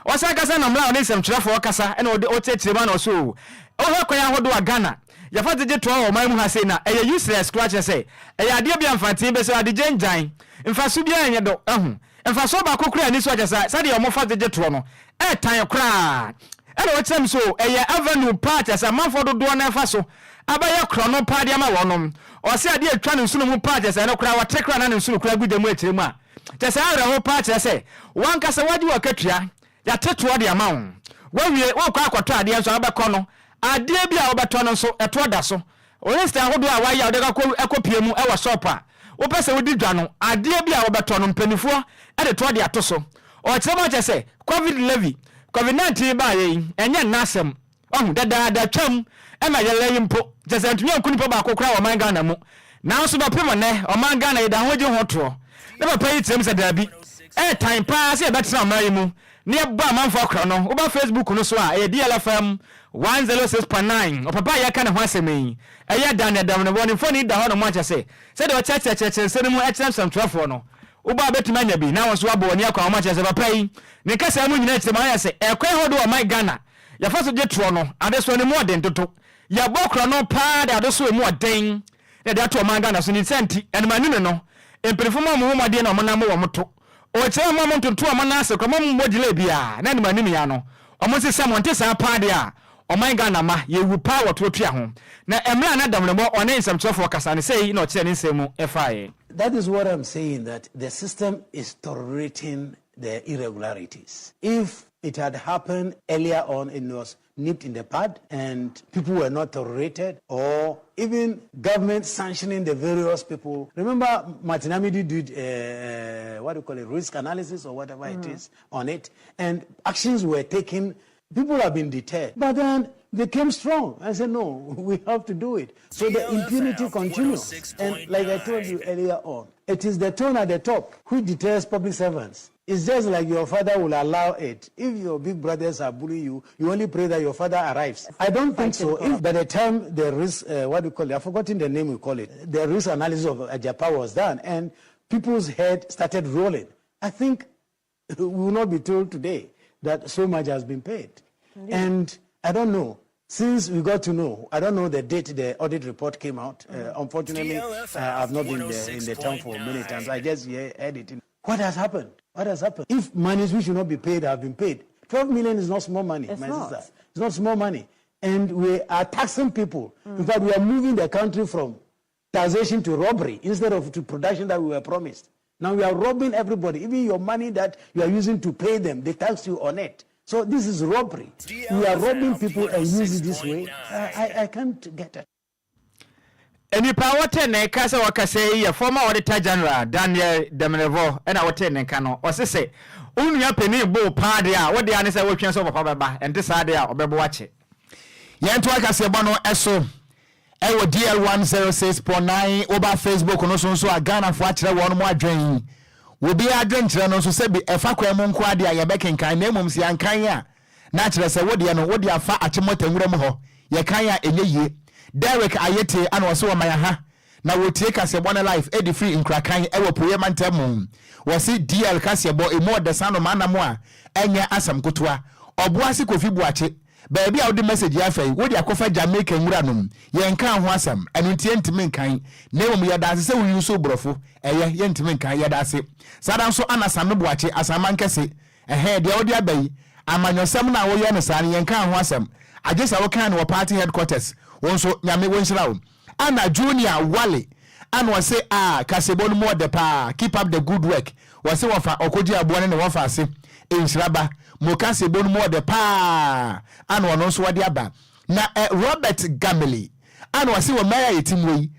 Ɔsan ka sɛ na mmra a ɔne nsɛmtwerɛfoɔ kasa na ɔde ɔkyerɛkyerɛ mu a na ɔse oo, wohwɛ kwan ahodoɔ a Ghana yɛfa gyegye toɔ wɔ ɔman mu ha sei no a, ɛyɛ useless koraa kyerɛ sɛ ɛyɛ adeɛ bi a mfantee bɛsɛ adegye ngyan. Mfaso biara nyɛ do ho. Mfasoɔ baako koraa nni so a kyerɛ sɛ sɛdeɛ wɔfa gyegye toɔ no, ɛɛtan koraa. Ɛna ɔkyerɛ me sɛ oo, ɛyɛ avenue paa kyerɛ sɛ amanfoɔ dodoɔ no ɛfa so abɛyɛ korɔno paa de ama wɔnom. Ɔse adeɛ ɛtwa ne nsono mu paa kyerɛ sɛ ɛno koraa wɔte koraa na ne nsono koraa gu gya mu akyire mu a, kyerɛ sɛ awerɛho paa kyerɛ sɛ wankasa wagye w'akatua, yɛate toɔ de ama wo. Wawie, worekɔ akɔtɔ adeɛ nso a wobɛkɔ no, adeɛ bi a wobɛtɔ no nso ɛtoɔ da so. List ahodoɔ a wɔayɛ a wode akɔ akɔpue mu wɔ shop a wopɛ sɛ wodi dwa no, adeɛ bi a wobɛtɔ no mpanimfoɔ de toɔ de ato so. Ɔkyerɛ mu akyerɛ sɛ Covid levy, Covid 19 baeɛ yi, ɛnyɛ nnɛ asɛm. Wahu, dadaada twam ma yɛlɛ yi mpo, kyerɛ sɛ antumi anku nipa baako koraa wɔ ɔman Ghana mu. Nanso bɛpem nnɛ, ɔman Ghana yɛda ho gye ho toɔ. Ne papa yi kyerɛ mu sɛ daabi, ɛyɛ tan paa sɛ yɛbɛtena ɔman yi mu na yɛbɔ amanfoɔ akorɔ no. Woba Facebook no so a, ɛyɛ DLFM 106.9. Ɔpapa a yɛreka ne ho asɛm yi, ɛyɛ Daniel Dawunewɔ. Ne mfoni da hɔnom a kyerɛ sɛ, sɛdeɛ ɔkyerɛkyerɛ kyerɛkyerɛ nsɛm no mu kyerɛ nsɛmtwerɛfoɔ no, woba a wobɛtumi anya bi na wo nso woabɔ w'ani akɔ ahoma kyerɛ sɛ papa yi, ne kasaa mu nyinaa kyerɛ mu ayɛ sɛ ɛkwan ahodoɔ a ɔman Ghana yɛfa so gye toɔ no, adesoa no mu ɔden dodo. Yɛbɔ korɔno paa de adesoa emu ɔden na yɛde ato ɔman Ghana so. Ne saa nti, animanime no, mpanyinfoɔ mmɔ wɔn ho mmɔden na wɔn nan mmɔ wɔn to. Ɔkyerɛ mma wɔn ntonto wɔn nan ase koraa, mma wɔn mmɔ delay biara na animanime ano wɔn nsesa mu. Ɔnte saa paa deɛ a, ɔman Ghana mma yɛwu paa wɔ toɔ tua ho. Na mmerɛ a na Damonabɔ ɔne nsɛmtwerɛfoɔ kasa no, sei na ɔkyerɛɛ ne nsɛm mu faeɛ. That is what I'm saying that the system is tolerating the irregularities. If it had happened earlier on, it was nipped in the pad and people were not tolerated or even government sanctioning the various people. Remember, Martin Amidu did, what do you call it, risk analysis or whatever mm. it is on it, and actions were taken. People have been deterred. But then they came strong and said, no, we have to do it. So the impunity continues. And like I told you earlier on, it is the tone at the top which deters public servants. It's just like your father will allow it. If your big brothers are bullying you, you only pray that your father arrives. I don't think so. If by the time the risk, what do you call it? I've forgotten the name we call it. The risk analysis of Agyapa was done and people's head started rolling. I think we will not be told today that so much has been paid. Indeed. And I don't know. Since we got to know, I don't know the date the audit report came out. Unfortunately, I've not been there in the town for many times. I just heard it. What has happened? What has happened? If monies which should not be paid have been paid, 12 million is not small money, It's my not. sister. It's not small money. And we are taxing people. In fact, we are moving the country from taxation to robbery instead of to production that we were promised. Now we are robbing everybody. Even your money that you are using to pay them, they tax you on it. So this is robbery. We are robbing people and use it this way. I can't get it. Nnipa a wɔte ne nka sɛ wɔkasa yi yɛ former Auditor General Daniel Demenevo ɛna wɔte ne nka no. Ɔse sɛ wo nua panin bo paa deɛ a, wo deɛ ne sɛ wotwɛn sɛ wo papa bɛba, ɛnte saa deɛ a ɔbɛbo akyɛ. Yɛnto akaseɛbɔ no so ɛwɔ DL 106.9. Woba Facebook no so nso a, Ghanafoɔ akyerɛ wɔn mo adwen. Obiara adwenkyerɛ no nso, sɛbi, ɛfa kwan mu nko adeɛ a yɛbɛkenkan, na mmom sɛ yɛnkan a, na kyerɛ sɛ wodeɛ no wode afa akyemmɔta nwura mu hɔ, yɛkan a ɛnyɛ yie. Derek Ayete ana ɔsɛ wɔ man ha na wɔtie kaseɛbɔ no live ɛde firi Nkrakan ɛwɔ Poyɛ mantam mu. Wɔse DL kaseɛbɔ ɛmu ɔdɛsa no maanam a ɛnyɛ asɛm ketewa. Ɔboase Kofi Buakye, baabi a wode message afa yi, wode akɔfa Jamaica nwura nom, yɛnka ho asɛm. Ɛno nti yɛntumi nkan, na mmom yɛda ase sɛ woyi so borɔfo ɛyɛ yɛntumi nkan. Yɛda ase saa da nso. Ana Same Boakye Asama Nkɛse, ɛhɛn deɛ wode aba yi, amanyɔsɛm no a woyɛ no saa no, yɛnka ho asɛm, agye sɛ wokan no wɔ party headquarters. Wo nso Nyame wɔnhyira wo. Ana Junior Wale ana ɔse a kasebɔ no mu ɔdɛ paa, keep up the good work. Wɔse wɔfa ɔkɔgye aboa no ne wɔfa ase nhyira mo. Kasebɔ no mu ɔdɛ paa ana ɔno nso wɔde aba. Na Robert Gameli ana ɔse wɔ mmaa a yɛti mu yi,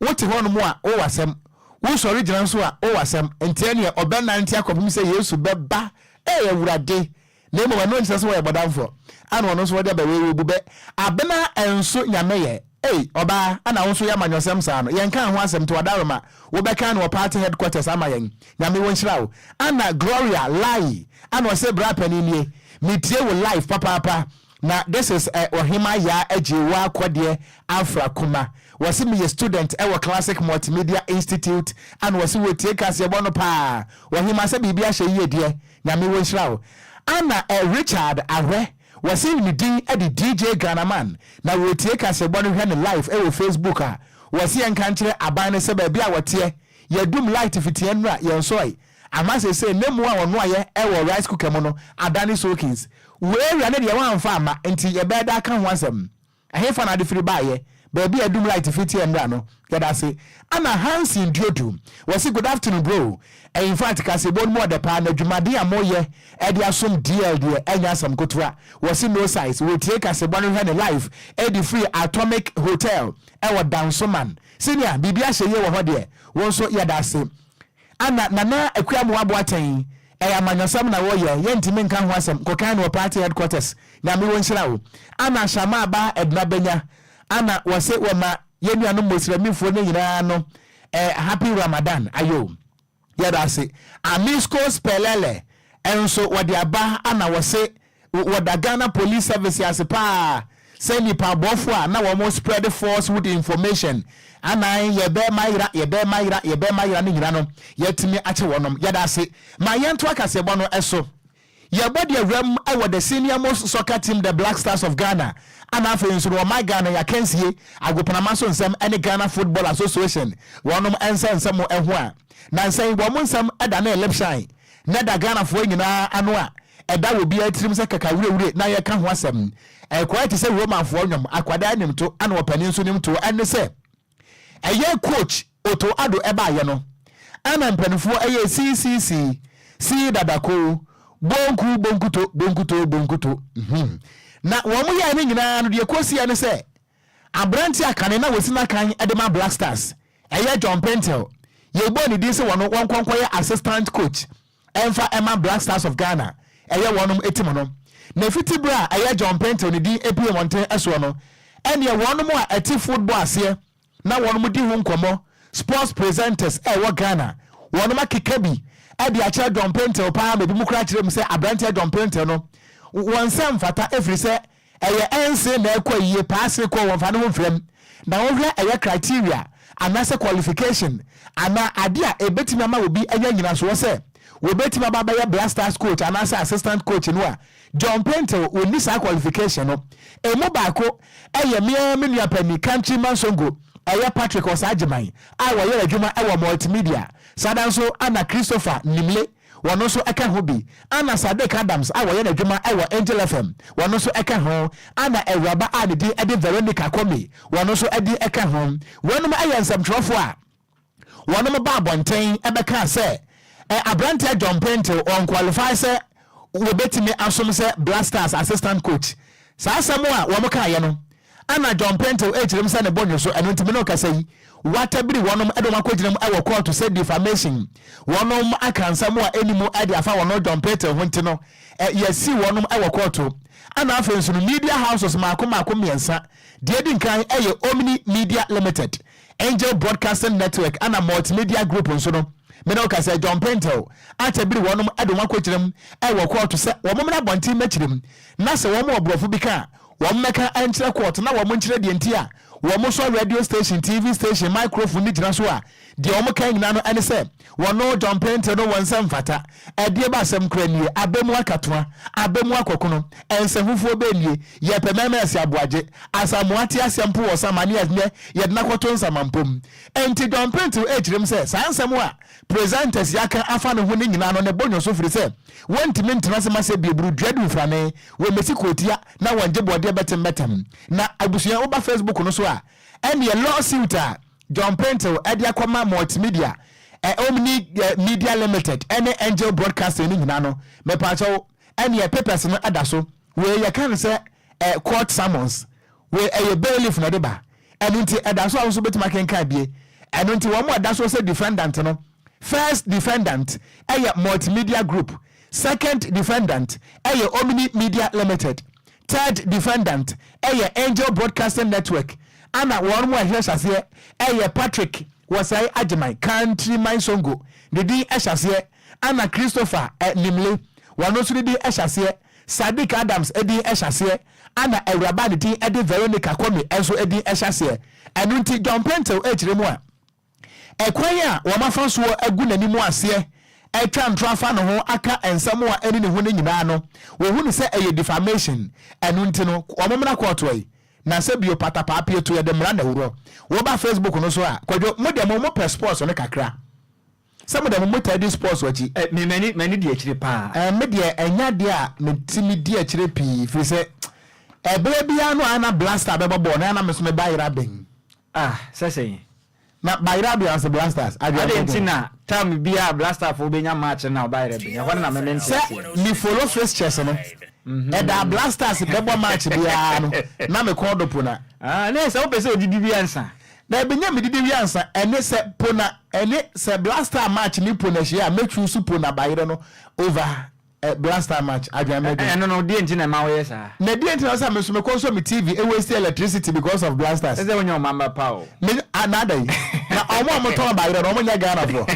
wote hɔ nom a wowɔ asɛm, wosɔre gyina nso a wowɔ asɛm, nti ɛneɛ ɔbɛnante akɔpem sɛ Yesu bɛba. Ɛyɛ Awurade, na mmom ɛno nkyerɛ sɛ wɔyɛ bɔdamfoɔ. Ana ɔno nso wɔde aba. Wei bu bɛ abena ɛnso Nyame yɛ ei ɔbaa ana wo nso yɛ amanyɔsɛm saa no, yɛnka ho asɛm nti wadaroma wobɛka no wɔ party headquarters ama yɛn. Nyame wɔ nhyira wo. Ana Gloria Lai ana ɔsɛ bra panin nie, metie wo live papaapa na this is Ɔhema Yaa Agye wo akɔdeɛ Afra Kuma. Wɔse meyɛ student ɛwɔ Classic Multimedia Institute. Ana wɔse wɔtie kaseɛbɔ no paa. Ɔhema sɛ biribi ahyɛ yie deɛ, Nyame wɔ nhyira wo. Ana Richard Ahwɛ, wɔse ne din de DJ Ghanaman na wɔtie kaseɛbɔ no hwɛ ne live ɛwɔ Facebook. A wɔse yɛnka nkyerɛ aban no sɛ baabi a wɔteɛ yɛdum light fitiɛ nnura yɛnsɔe ama sese ne mu a ɔno ayɛ ɛwɔ rice cooker mu no adane soakings. Wei awia ne deɛ wɔamfa ama nti yɛbɛyɛ da aka ho asɛm. Ɛhefa na ade firi baayɛ baabi a ɛdum light fitiɛ nnura no? Yɛda ase. Ana Hansen Duodu, wɔsi good afternoon bro. In fact, kasebɔ no mu ɔdɛ paa na dwumaden a moyɛ ɛde asom DL deɛ, ɛnyɛ asɛm kotoa. Wɔsi no size, wɔtie kasebɔ no hwɛ ne live ɛde firi Atomic Hotel ɛwɔ Dansoman. Senior, biribi ahyɛ yie wɔ hɔ deɛ, wɔn nso yɛda ase. Ana Nana Akua Moaboa Atɛn, ɛyɛ amanyɔsɛm na wɔyɛ, yɛntumi nka ho asɛm, kɔkan no wɔ party headquarters. Nyame wɔ nhyira wo. Ana Ahyɛma Aba Ɛdena Bɛnya ana wɔse wɔma yɛn nuanom Mosramifoɔ no nyinaa no happy Ramadan. Ayo, yɛda ase. Amisco Spelele ɛnso wɔde aba. Ana wɔse wɔda Ghana Police Service ase paa sɛ nipa abɔfo a na wɔn spread falsehood information anan yɛbɛma yera, yɛbɛma yera, yɛbɛma yera ne nyina no, yɛtumi akyɛ wɔnom. Yɛda ase. Ma yɛnto akaseɛbɔ no ɛso. Yɛbɔ deɛ wuram ɛwɔ the senior most soccer team, the Black Stars of Ghana, ana afei nso no ɔman Ghana yɛakansie agoprama so nsɛm ɛne Ghana Football Association wɔnom ɛnsa nsɛm ɛho a nansa yi wɔn nsɛm ɛda ne lip shine na ɛda Ghanafoɔ nyinaa ano a ɛda wɔ biara tirim sɛ kaka wurawure na yɛka ho asɛm. Ɛkɔɛ te sɛ Romanfoɔ nnwom, akwadaa nim to ana ɔpanin nso nim to. Ɛne sɛ ɛyɛ coach Otto Addo ɛbaayɛ no ana mpanimfoɔ ɛyɛ ccc si dadako bonku bonkuto bonkuto bonkuto Na wɔn yɛ ne nyinaa no deɛ kɔsia ne sɛ aberante akane na wɔsi n'akan ɛde ma Black Stars, ɛyɛ John Paintsil, yɛbɔ ne din sɛ wɔn wɔn nkɔnkɔyɛ assistant coach ɛmfa ɛma Black Stars of Ghana, ɛyɛ wɔnom etim no. Na efiti bere a ɛyɛ John Paintsil ne din epie wɔn ɛsoɔ no, ɛneɛ wɔnom a ɛte football aseɛ na wɔnom di ho nkɔmɔ, sports presenters ɛwɔ Ghana, wɔnom akeka bi. de akyerɛ John Paintsil paa ma ebinom koraa kyerɛ mu sɛ aberanteɛ John Paintsil no wɔn nsa mfata ɛfiri sɛ ɛyɛ ɛnse na ɛkɔ ayie paa se kɔ wɔmfa ne ho mfra mu. Na wohwɛ ɛyɛ criteria anaasɛ qualification anaa adeɛ a ɛbɛtumi ama obi anya nyinasoɔ sɛ wɔbɛtumi aba abɛyɛ Black Stars coach anaasɛ assistant coach no a, John Paintsil ɔnni saa qualification no. Ɛmu baako yɛ me ara me nua panin Countryman Songo, ɛyɛ Patrick Osah Agyeman a wɔyɛ adwuma wɔ Multimedia. Saa da nso na Christopher Nimle, wɔno nso ka ho bi. Ana Sadiq Adams a wɔyɛ n'adwuma wɔ Angel FM, wɔno nso ka ho. Ana awuraba a ne din de Veronica Comey, wɔno nso din ka ho. Weinom yɛ nsɛmtwerɛfoɔ a wɔnom baa abɔnten bɛkaa sɛ aberanteɛ John Paintsil ɔnqualify sɛ wɔbɛtumi asom sɛ Black Stars assistant coach. Saa asɛm a wɔn kaeɛ no, ana John Paintsil rekyerɛ mu sɛ ne bo nnwo so, ɛno nti me ne wo kasa yi, watabiri wɔnom de wɔn akɔgyina mu wɔ kɔɔto sɛ defamation. Wɔnom aka nsɛm a ɛnni mu de afa wɔn John Paintsil ho nti no, yɛasi wɔnom wɔ kɔɔto. Ana afei nso no, media houses mmaako mmaako mmiɛnsa, deɛ ɛdi nkan yɛ Omni Media Limited, Angel Broadcasting Network ana Multimedia Group nso no, me ne wo kasa yi, John Paintsil atabiri wɔnom de wɔn akɔgyina mu wɔ kɔɔto sɛ wɔn mmra abɔnten mmɛkyerɛ mu na sɛ wɔn wɔ borɔfo bi ka a, wɔn mmɛka nkyerɛ kɔɔto na wɔn nkyerɛ deɛ nti a wɔn sɔ radio station, TV station, microphone no gyina so a deɛ wɔn ka nyinaa no ɛne sɛ wɔno John Paintsil no wɔn nsa mfata. Ɛdeɛ ba asɛm koraa nie, abɛ mu akatoa, abɛ mu akɔkono, nsɛhufoɔ bɛn nie, yɛpɛ mɛmɛ asi aboagye, Asamoah te aseɛ mpo wɔ sama ne ɛnnɛ yɛde no akɔto nsamanpɔ mu. Enti John Paintsil rekyerɛ mu sɛ saa nsɛm a presenters yi aka afa ne ho no nyinaa no ne bo nnwo so firi sɛ wɔntumi ntena ase ma sɛ bieburu dua du mfrane, wɔmmɛsi kootia na wɔngye bɔɔdeɛ bɛtembɛtem. Na abusua woba Facebook no so a ɛnneɛ lawsuit a John Paintsil de akɔma Multimedia, Omni Media Limited ne Angel Broadcasting no nyinaa no mepaakyɛw ɛnneɛ papers no da so. Wei yɛka no sɛ court summons. Wei ɛyɛ bailiff na ɛde ba. Ɛno nti ɛda so a wo nso wobɛtumi akenkan bie. Ɛno nti wɔn a ɛda so sɛ defendant no, first defendant ɛyɛ Multimedia Group, second defendant ɛyɛ Omni Media Limited, third defendant ɛyɛ Angel Broadcasting Network, ana wɔn a ɛhwɛ hyɛaseɛ ɛyɛ Patrick Wɔsɛe Agyeman, Countryman Songo, ne din hyɛ aseɛ, ana Christopher Nimle, wɔn nso ne din hyɛ aseɛ, Sadiq Adams din hyɛ aseɛ, ana awuraba a ne din de Veronica Comey nso din hyɛ aseɛ. Ɛno nti John Paintsil rekyerɛ mu a, ɛkwan a wɔafa soɔ agu n'anim aseɛ atwa ntorɔ afa ne ho aka nsɛm a ɛne ne ho no nyinaa no, wɔhu no sɛ ɛyɛ defamation. Ɛno nti no, wɔmmra kɔɔto yi. Na sɛ bio patapaa pie to yɛde mmara na ɛworɔ. Woba Facebook no so a, Kwadwo, mo deɛ mo mopɛ sports no kakra. Sɛ mo deɛ mo motaa di sports akyi. Eh, me m'ani m'ani di akyire paa. Eh, me deɛ ɛnyɛ adeɛ a metumi di akyire pii firi sɛ ɛberɛ biara no a na Blaster bɛbɔ bɔɔl no ɛyɛ a na me nso me ba yera bɛn. Ah, sɛ sɛn? Na bayerɛ abea nso Blasters adwene Adɛn nti na time biara a Blasterfoɔ bɛnya match no na wɔbayerɛ bɛn? Ɛhɔ no na me mente Sɛ aseɛ. me follow fixtures no, ɛda a Blasters bɛbɔ match biara no na me kɔn dɔ Pona. Ah, na sɛ wopɛ sɛ odidi wie ansa. Daabi nyɛ medidi wie ansa, ɛne sɛ Pona ɛne sɛ Blaster match ne Pona hyia a mɛ choose Pona bayerɛ no over Eh Blaster match adwen me dwen. Ɛno no deɛ nti na ɛma woyɛ saa. Na deɛ nti na sɛ me nso mekɔ nsɔ me TV waste electricity because of Blasters. Sɛ wonyɛ ɔmamba pa o. Me ah na adɛn na ɔmo a ɔmo tɔn bayerɛ no ɔmo nyɛ Ghana foɔ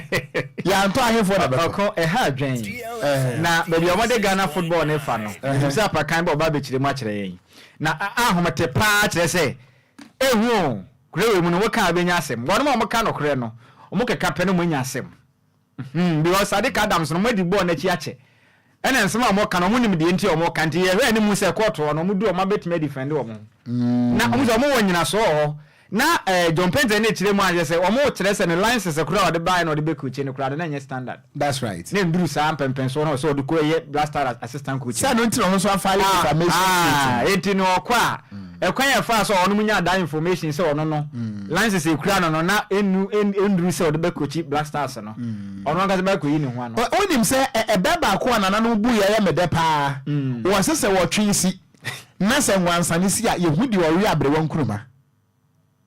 yɛantɔ ahefoɔ na bɛtɔ. Ɔko ɛha adwen na baabi a wɔde Ghana football no fa no menim sɛ apakan bɛ ɔba abɛkyerɛ mu akyerɛ yɛn na ahomete paa kyerɛ sɛ ehu o kura wei mu no woka a wobɛnya asɛm wɔnom a wɔka nokorɛ no wɔn keka pɛ no wɔanya asɛm. Hmm because Sadiq Adams no wɔadi bɔɔl no akyi akyɛ ɛna nsɛm a wɔka no wɔn nim deɛ nti a wɔka nti yɛhwɛ anim sɛ kɔɔto hɔ no wɔn du wɔn abɛtumi adifɛnde wɔn ho na wɔn sɛ wɔn wɔ nyinasoɔ wɔ hɔ na ɛɛ eh, John Painter ne kyerɛ mu ahyɛ sɛ wɔn kyerɛ sɛ ne license koraa a ɔde baeɛ na ɔde bɛ coach no koraa no na ɛnyɛ standard. That's right. Na nduru saa mpɛmpɛnsoɔ no sɛ ɔde kɔ ɛyɛ Black Stars assistant coach. Sɛ no nti na ɔno nso afile ah, defamation ah, suit. Eti no ɔkɔ a Ɛkwan a ɛfaa so a ɔnom nyaa that information sɛ ɔno no license a ekura no no na ennu ennuru sɛ ɔde bɛkokyi Black Stars no, ɔno ankasa bɛkɔyi ne ho ano. Wonim sɛ ɛbɛ baako a nananom buiɛ yɛ me dɛ paa. Wɔse sɛ wɔtwe si na sɛ nwansane si a, yɛhu deɛ ɔwe aberewa nkruma.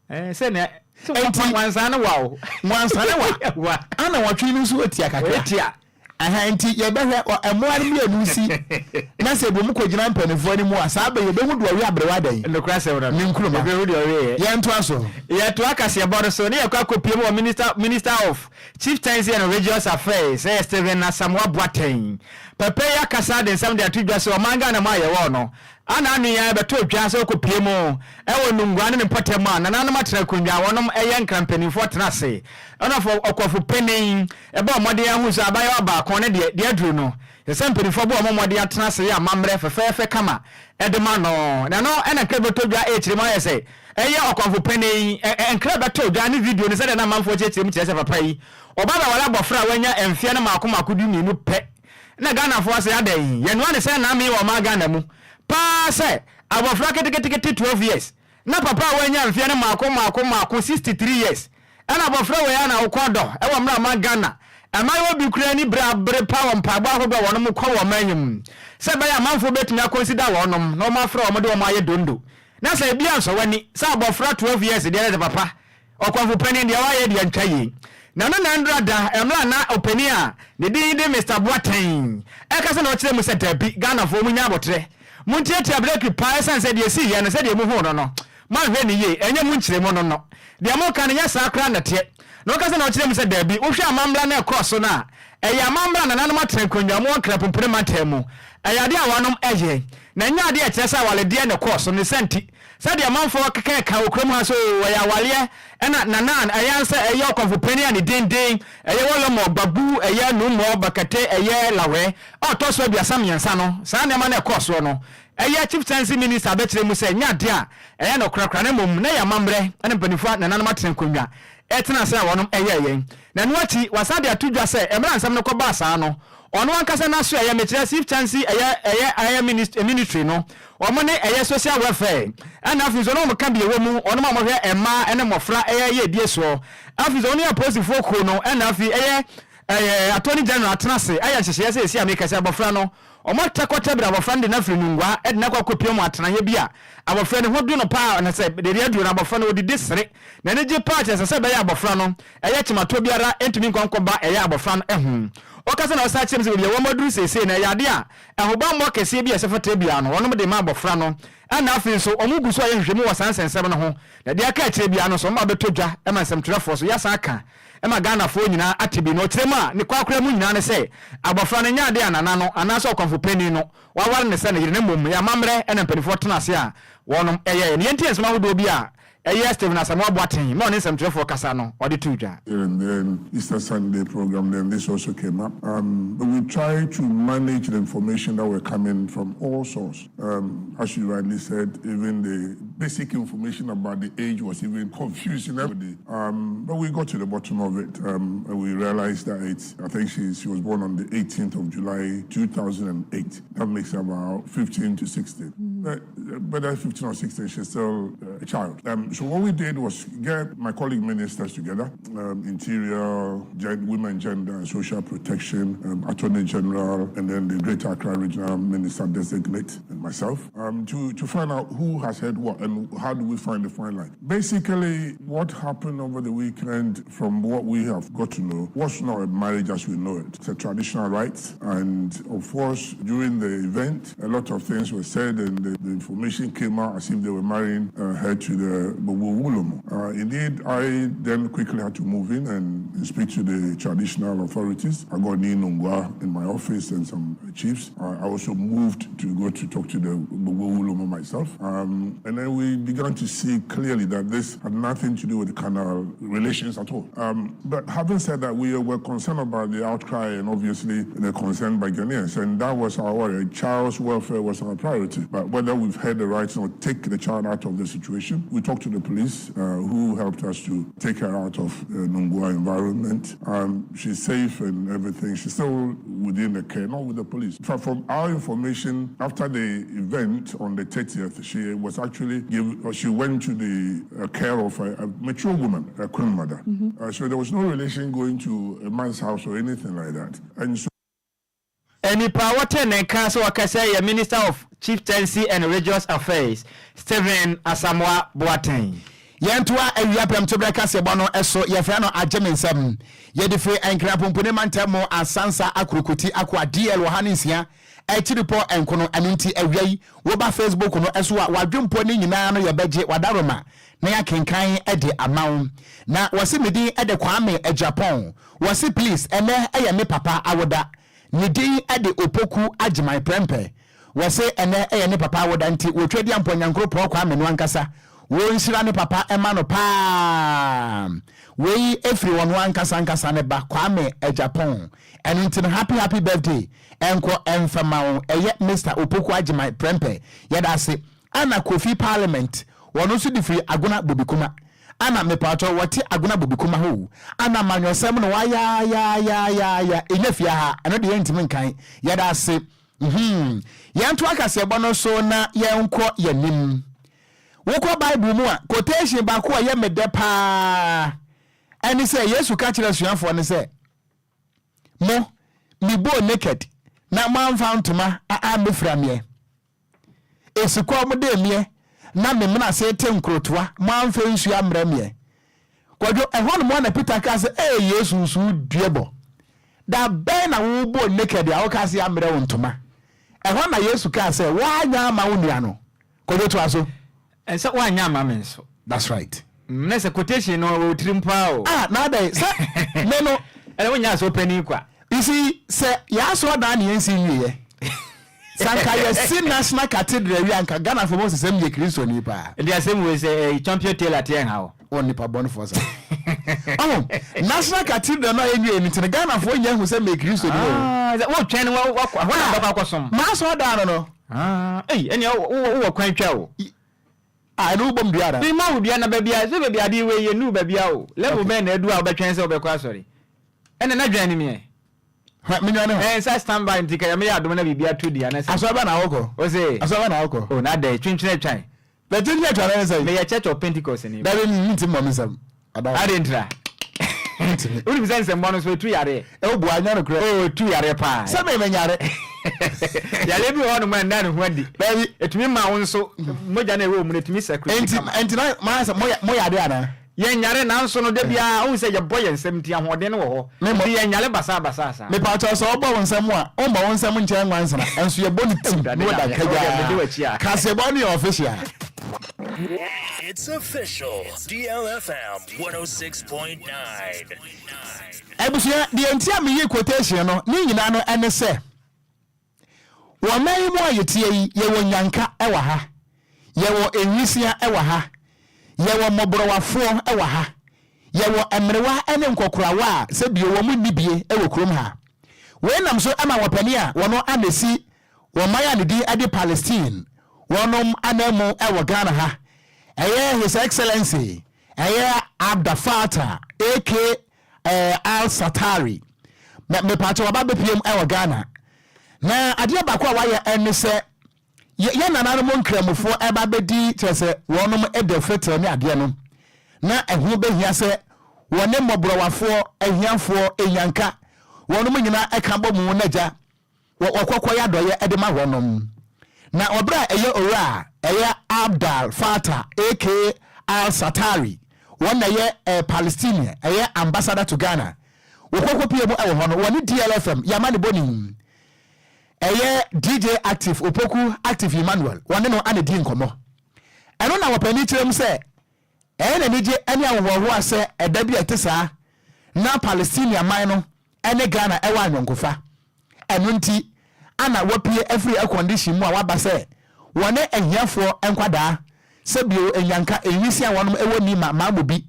Ɛɛ sɛ nea Enti nwansane wa o. Nwansane wa. Wa. Ana wɔtwe no nso tia kakra. Tia. Ɛhɛn, nti yɛbɛhwɛ ɔ mmoa no mmienu si na sɛ ebi mu kɔgyina mpanimfoɔ anim a, saa bɛ yɛbɛhu deɛ ɔwe aberewa dɛn? Nokorɛ asɛm no no. Ne nkuruma. Yɛbɛhu deɛ ɔweeɛ. Yɛntoa so. Yɛtoa kaseɛbɔ no so ne yɛkɔ akɔpue mu wɔ Minister Minister of Chieftaincy and Religious Affairs ɛyɛ Stephen Asamoah Boateng. Papa yi akasa de nsɛm de ato dwa sɛ ɔman Ghana mu a yɛwɔ no ana ano yi ara bɛtɔ dwa sɛ ɔkɔpue mu wɔ Nungua ne ne mpɔtam a nananom atena akonnwa a wɔnom yɛ Nkran mpanimfoɔ tena ase ɛna ɔkɔfo panin bɔɔ mmɔden ahu sɛ abayewa baako ne deɛ deɛ aduru no ɛsɛ sɛ mpanimfoɔ bɔ wɔn mmɔden atena ase yɛ amammerɛ fɛfɛɛfɛ kama de ma no. Na ɛno na nkra bɛtɔ dwa rekyerɛ mu ayɛ sɛ ɛyɛ ɔkɔmfo panin yi nkra bɛtɔ dwa ne video no sɛdeɛ na amanfoɔ kyerɛkyerɛ mu kyerɛ sɛ papa yi ɔba bɛware abɔfra a wanya mfeɛ no mmaako mmaako 12 pɛ. Na Ghanafoɔ ase adɛn? Yɛnoa ne sɛ name wɔ ɔman Ghana mu paa sɛ abɔfra ketekete 12 years na papa a wanya mfeɛ no mmaako mmaako mmaako 63 years ɛna abɔfra wei ara na wokɔ dɔ ɛwɔ mmerɛ a ɔman Ghana mmaayewa bi koraa ani bere abere paa wɔ mpaebɔ ahodoɔ a wɔnom kɔ wɔ ɔman yi mu sɛ ɛbɛyɛ a amanfoɔ bɛtumi akɔnsida wɔnom na wɔn afrɛ wɔn de wɔn ayɛ dondo na sɛ ebi ansɔ w'ani sɛ abɔfra 12 years deɛ na sɛ papa Ɔkɔmfo panin deɛ wayɛ deɛ ntwa yie. Na no Nandra da mmerɛ a na ɔpanin a ne din de Mister Boateng ɛkasa na ɔkyerɛ mu sɛ dabi Ghanafoɔ monya aboterɛ montiatia breki paa ɛsiane sɛ deɛ ɛsiiɛ no sɛdeɛ mohuu no no moanhwɛ no yie ɛnyɛ mo nkyerɛmu no no deɛ moka no nyɛ saa koraa na ɛteɛ na ɔkasa na ɔkyerɛ mu sɛ dabi wohwɛ amambra no a ɛkɔɔ so no a ɛyɛ amambra a nananom atena nkonnwa mu wɔ Nkrapumpene mantam mu ɛyɛ adeɛ a wɔnom ɛyɛ na ɛnyɛ adeɛ a ɛkyerɛ sɛ awaledeɛ na ɛkɔɔ so ne sɛ nti Sɛdeɛ amanfoɔ keka ka wɔ kurom ha sɛ oo ɛyɛ awareɛ ɛna Nana ɛyɛ ansɛ ɛyɛ ɔkɔmfo panin a ne din de ɛyɛ Wɔlɔmɔ, Gbabu, ɛyɛ Numɔ, Bakɛte, ɛyɛ Lawɛ a ɔtɔ so 33 no, saa nneɛma no a ɛkɔɔ soɔ no ɛyɛ Chieftaincy Minister bɛkyerɛ mu sɛ ɛnyɛ adeɛ a ɛyɛ nokorɛ koraa na mmom na ɛyɛ amammerɛ ɛna mpanimfoɔ a nananom atena nkonnwa ɛtena ase a wɔnom ɛyɛeɛ. Na ɛno akyi wasan de ato dwa sɛ mmerɛ a nsɛm no kɔbaa saa no Ɔno ankasa n'asoɛeɛ, mekyerɛ Chieftaincy ɛyɛ ɛyɛ ɛyɛ ministry no, wɔn ne ɛyɛ social welfare, ɛna afei nso ɔne wɔn ka bi ɛwɔ mu, wɔnom a wɔhwɛ mmaa ne mmɔfra ɛyɛ yiedie soɔ, afei nso wɔne apolisifoɔ kuo no, ɛna afei ɛyɛ ɛyɛ Attorney General atena ase ayɛ nhyehyɛeɛ sɛ ɛsi a meka sɛ abɔfra no, wɔn atɛkɔtɛbere abɔfra no de no afiri Nungua de no akɔ akɔpia mu atenaeɛ bi a abɔfra no ho dwo no paa na sɛ deɛ aduro no abɔfra no ɔdidi sere n'ani gye paa kyerɛ sɛ sɛ ɛbɛyɛ abɔfra no ɛyɛ kyematoɔ biara ntumi nkɔ nkɔba ɛyɛ abɔfra no ho. Ɔkasa na ɔsan kyerɛ mu sɛ baabi a wɔaduru seesei no ɛyɛ adeɛ a ahobammɔ kɛseɛ bi a ɛsɛ fata biara no wɔnom de ma abɔfra no ɛna afei nso wɔn gu so ayɛ nhwehwɛmu wɔ saa nsɛnsɛm no ho na deɛ aka akyire biara no nso wɔn abɛtɔ dwa ma nsɛmtwerɛfoɔ so yɛasan aka ma Ghanafoɔ nyinaa ate bi na ɔkyerɛ mu a ne korakora mu nyinaa ne sɛ abɔfra no nyɛ adeɛ a nana no anaasɛ ɔkɔmfo panin no waware no sɛ ne yere na mmom ɛyɛ amammerɛ ɛna mpanimfoɔ tena ase a wɔnom ɛyɛeɛ no. Yɛntie nsɛm ahodoɔ bi a Ɛyɛ Stephen Asamoah Boateng na ɔne nsɛmtwerɛfoɔ kasa no ɔde too dwa. And then Easter Sunday program, then this also came up. But we try to manage the information that were coming from all sources. As you rightly said, even the basic information about the age was even confusing everybody. But we got to the bottom of it, and we realized that it's, I think she was born on the 18th of July, 2008. That makes her about 15 to 16. But whether 15 or 16, she's still a child. So what we did was get my colleague ministers together, Interior, Women, Gender and Social Protection, Attorney General, and then the Greater Accra Regional Minister Designate and myself, to find out who has heard what and how do we find the fine line. Basically, what happened over the weekend, from what we have got to know, was not a marriage as we know it. It's a traditional right, and of course, during the event, a lot of things were said and the information came out as if they were marrying her to the Gbogbo Wulomo. Indeed, I then quickly had to move in and speak to the traditional authorities. I got Nii Nungua in my office and some chiefs. I also moved to go to talk to the Gbogbo Wulomo myself. And then we began to see clearly that this had nothing to do with the canal relations at all. But having said that, we were concerned about the outcry and obviously the concern by Ghanaians, and that was our worry. Child's welfare was our priority. But whether we've heard the rights or take the child out of the situation, we talked to the police, who helped us to take her out of the Nungua environment. She's safe and everything. She's still within the care, not with the police. In fact, from our information, after the event on the 30th, she was actually give, she went to the care of a mature woman, a queen mother. So there was no relation going to a man's house or anything like that. And so Nipa a wɔte ne nka sɛ ɔkasa yɛ Minister of Chieftaincy and Religious Affairs, Stephen Asamoah Boateng. Yɛntoa awia prɛmtoberɛ kaseɛbɔ no so, yɛfrɛ no Agye Me Nsam. Yɛde firi Nkran Pumpuni mantam mu Asansa Akurokoti Akoa DL 106 akyiripɔ nkono. Ɛno nti awia yi woba Facebook no so a w'adwempɔ no nyinaa no yɛbɛgye w'adaroma na yɛakenkan de ama wo. Na wɔse me din de Kwame Agyapong. Wɔse please ɛnɛ yɛ me papa awoda. Ne din de Opoku Agyeman Prɛmpɛ. Wɔse ɛnɛ yɛ ne papa awoda nti wɔtwa di ampɔ Nyankoropɔn Kwame no ankasa wɔnhyira ne papa ma no paa. Wei firi ɔno ankasa ankasa ne ba Kwame Agyapong. Ɛno nti no happy happy birthday ɛnkɔ ɛmfa ma wo ɛyɛ Mister Opoku Agyeman Prɛmpɛ. Yɛda ase. Ana Kofi Parliament wɔno nso de firi Agona Bobikuma. Ana mepaatɔ wɔte Agona Bobikuma hɔ o. Ana amanyɔsɛm no wayaayaayaayaaya ɛnya fie ha ɛno deɛ yɛntumi nkan. Yɛda ase. Mhmm. Yɛntoa kaseɛbɔ no so na yɛnkɔ yɛnim. Wokɔ Bible mu a, quotation baako a ɛyɛ me dɛ paa ɛne sɛ Yesu ka kyerɛɛ asuafoɔ no sɛ, Mo, mebɔɔ naked na moamfa ntoma ammɛfira meɛ. Esukɔm dee meɛ na me mena ase te nkorotoa, moamfa nsuo ammrɛ meɛ. Kwadwo, ɛhɔ nom a na Peter kaa sɛ, Ee Yesu nso wo duabɔ, da bɛn na wo bɔɔ naked a wokaa sɛ yɛammrɛ wo ntoma? Ɛhɔ na Yesu kaa sɛ, Woanyɛ amma wo nua no. Kwadwo toa so. Ɛnsɛ woanyɛ amma me nso. That's right. Mm, na sɛ quotation no wɔ tirim paa o. Ah, na adɛn sɛ me no. Ɛna wonya asɔ panin kwa. You see, sɛ yɛasɔ dan ne yɛnsi nwieɛ. Sɛ anka yɛsi National Cathedral wie anka Ghanafoɔ bɛhu sɛ sɛ meyɛ Kristoni paa. Nti asɛm wei sɛ eh, Champion Taylor teɛ nha wo. Wɔ nipa bɔnefoɔ saa. Ɔho, National Cathedral no a yɛnwie no nti no Ghanafoɔ nya hu sɛ meyɛ Kristoni o. Ah, sɛ wotwɛn no wakɔ, hɔ na bɛkɔ akɔsom. M'asɔre dan no no. Ah, ei, ɛnea wowɔ kwan twa o. Ah, ɛno wobɔ mu dua anaa? Mema wo dua na baabi a, sɛ baabi a adeɛ wei yɛnnuu baabi a o. Level bɛn na adu a wobɛtwɛn sɛ wobɛkɔ asɔre? Ɛnna na dwan no miɛ. Hwɛ, me nwane ho. Ɛɛ, sɛ stand by nti ka Nyame yɛ adom na biribi ato di anasɛ. Asɔre bɛn na wokɔ? Ose. Asɔre bɛn na wokɔ? Oh, na adɛn, twentwene atwan. Na twentwene atwan ne sɛn? Meyɛ Church of Pentecost ni. Dabi, mentimi mmɔ me nsam. Ada. Adɛn ntira? Mentimi. Wonim sɛ nsɛmmɔ no nso ɛtu yareɛ? Ɛwo boa, nyɛ nokorɛ. Oh, ɛtu yareɛ paa. Sɛ me menyare. Yareɛ bi wɔ hɔnom a ɛnda ne ho adi. Dabi. Ɛtumi ma wo nso, mogya no a ɛwɔ wo mu no, ɛtumi circulate kama. Enti, enti na mayɛ sɛ moyɛ adeɛ anaa? Yɛnyare nanso no da biara wohu sɛ yɛbɔ yɛn nsam nti ahoɔden no wɔ hɔ nti yɛnyare basaa basaa saa. Mepakyɛw sɛ wɔbɔ wo nsam a wommɔ wo nsam nkyerɛ nwansena nso yɛbɔ no tim na wɔda kagyaa. Kaseɛbɔ no yɛ official. It's official, DLFM 106.9. Abusua, deɛ nti a meyii quotation no ne nyinaa no ɛne sɛ, Wɔ ɔman yi mu a yɛteɛ yi, yɛwɔ nnyanka wɔ ha, yɛwɔ nwisiaa wɔ ha, yɛwɔ mmɔborɔwafoɔ wɔ ha, yɛwɔ mmerewa ne nkɔkorawa a sɛ bio wɔn nni bie wɔ kurom ha. Wei nam so ma wɔpanin a wɔn a na ɛsi wɔn man a ne din de Palestine wɔnom ananmu wɔ Ghana ha, ɛyɛ His Excellency ɛyɛ Abdafatah aka Eh, Al Satari. Me mepaakyɛ waba bɛpiem wɔ Ghana. Na adeɛ baako a wayɛ ɛne sɛ yɛ yɛ nananom nkramofoɔ ɛba bɛdi kyerɛ sɛ wɔnom ɛdɛ fetɛ ne adeɛ no. Na ɛho bɛhia sɛ wɔne mmɔborɔwafoɔ, ahiafoɔ, enyanka, wɔnom nyinaa ɛka bɔ mu na gya wɔ wɔkɔkɔyɛ adɔeɛ de ma wɔnom. Na wɔ berɛ a ɛyɛ Owura a ɛyɛ Abdal Fattah aka Al Satari, wɔn na ɛyɛ eh, Palestinian, ɛyɛ Ambassador to Ghana, wɔkɔkɔpie mu wɔ hɔ no, wɔne DLFM, Yamanebɔni, ɛyɛ DJ Active, Opoku Active Emmanuel, wɔne no ana di nkɔmmɔ. Ɛno na wɔpanin kyerɛ mu sɛ, ɛyɛ n'anigye ne ahohoahoa sɛ ɛda bi a ɛte saa na Palestinian man no ne Ghana wɔ ayɔnkofa. Ɛno nti ana wapue afiri air condition mu a waba sɛ wɔne ahiafoɔ nkwadaa, sɛ bio nnyanka, nwisi a wɔnom wɔ Nima, Maamobi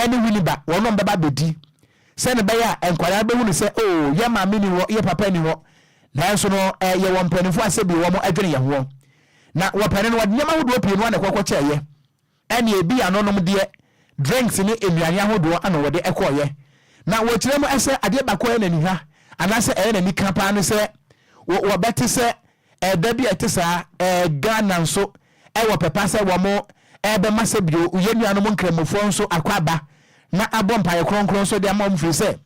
ne Winneba wɔnom bɛba abɛdi sɛne ɛbɛyɛ a nkwadaa bɛhunu sɛ oo yɛ maame nni hɔ, yɛ papa nni hɔ nanso no yɛwɔ mpaninfoɔ a sɛ bio wɔn dwene yɛn hoɔ. Na wɔpɛne no wɔde nneɛma ahodoɔ pii no ara na ɛkɔkɔ kyɛɛyɛ. Ɛne ebi anonom deɛ, drinks ne nnuane ahodoɔ ana wɔde kɔeɛ. Na wɔkyerɛ mu sɛ adeɛ baako a ɛyɛ n'ani ha anaasɛ ɛyɛ n'ani ka paa ne sɛ wɔbɛte sɛ ɛda bi a ɛte saa Ghana nso wɔ pɛpa sɛ wɔn ɛbɛma sɛ bio yɛn nuanom nkramofoɔ nso akɔ aba na abɔ mpaeɛ kronkron nso de ama wɔn firi sɛ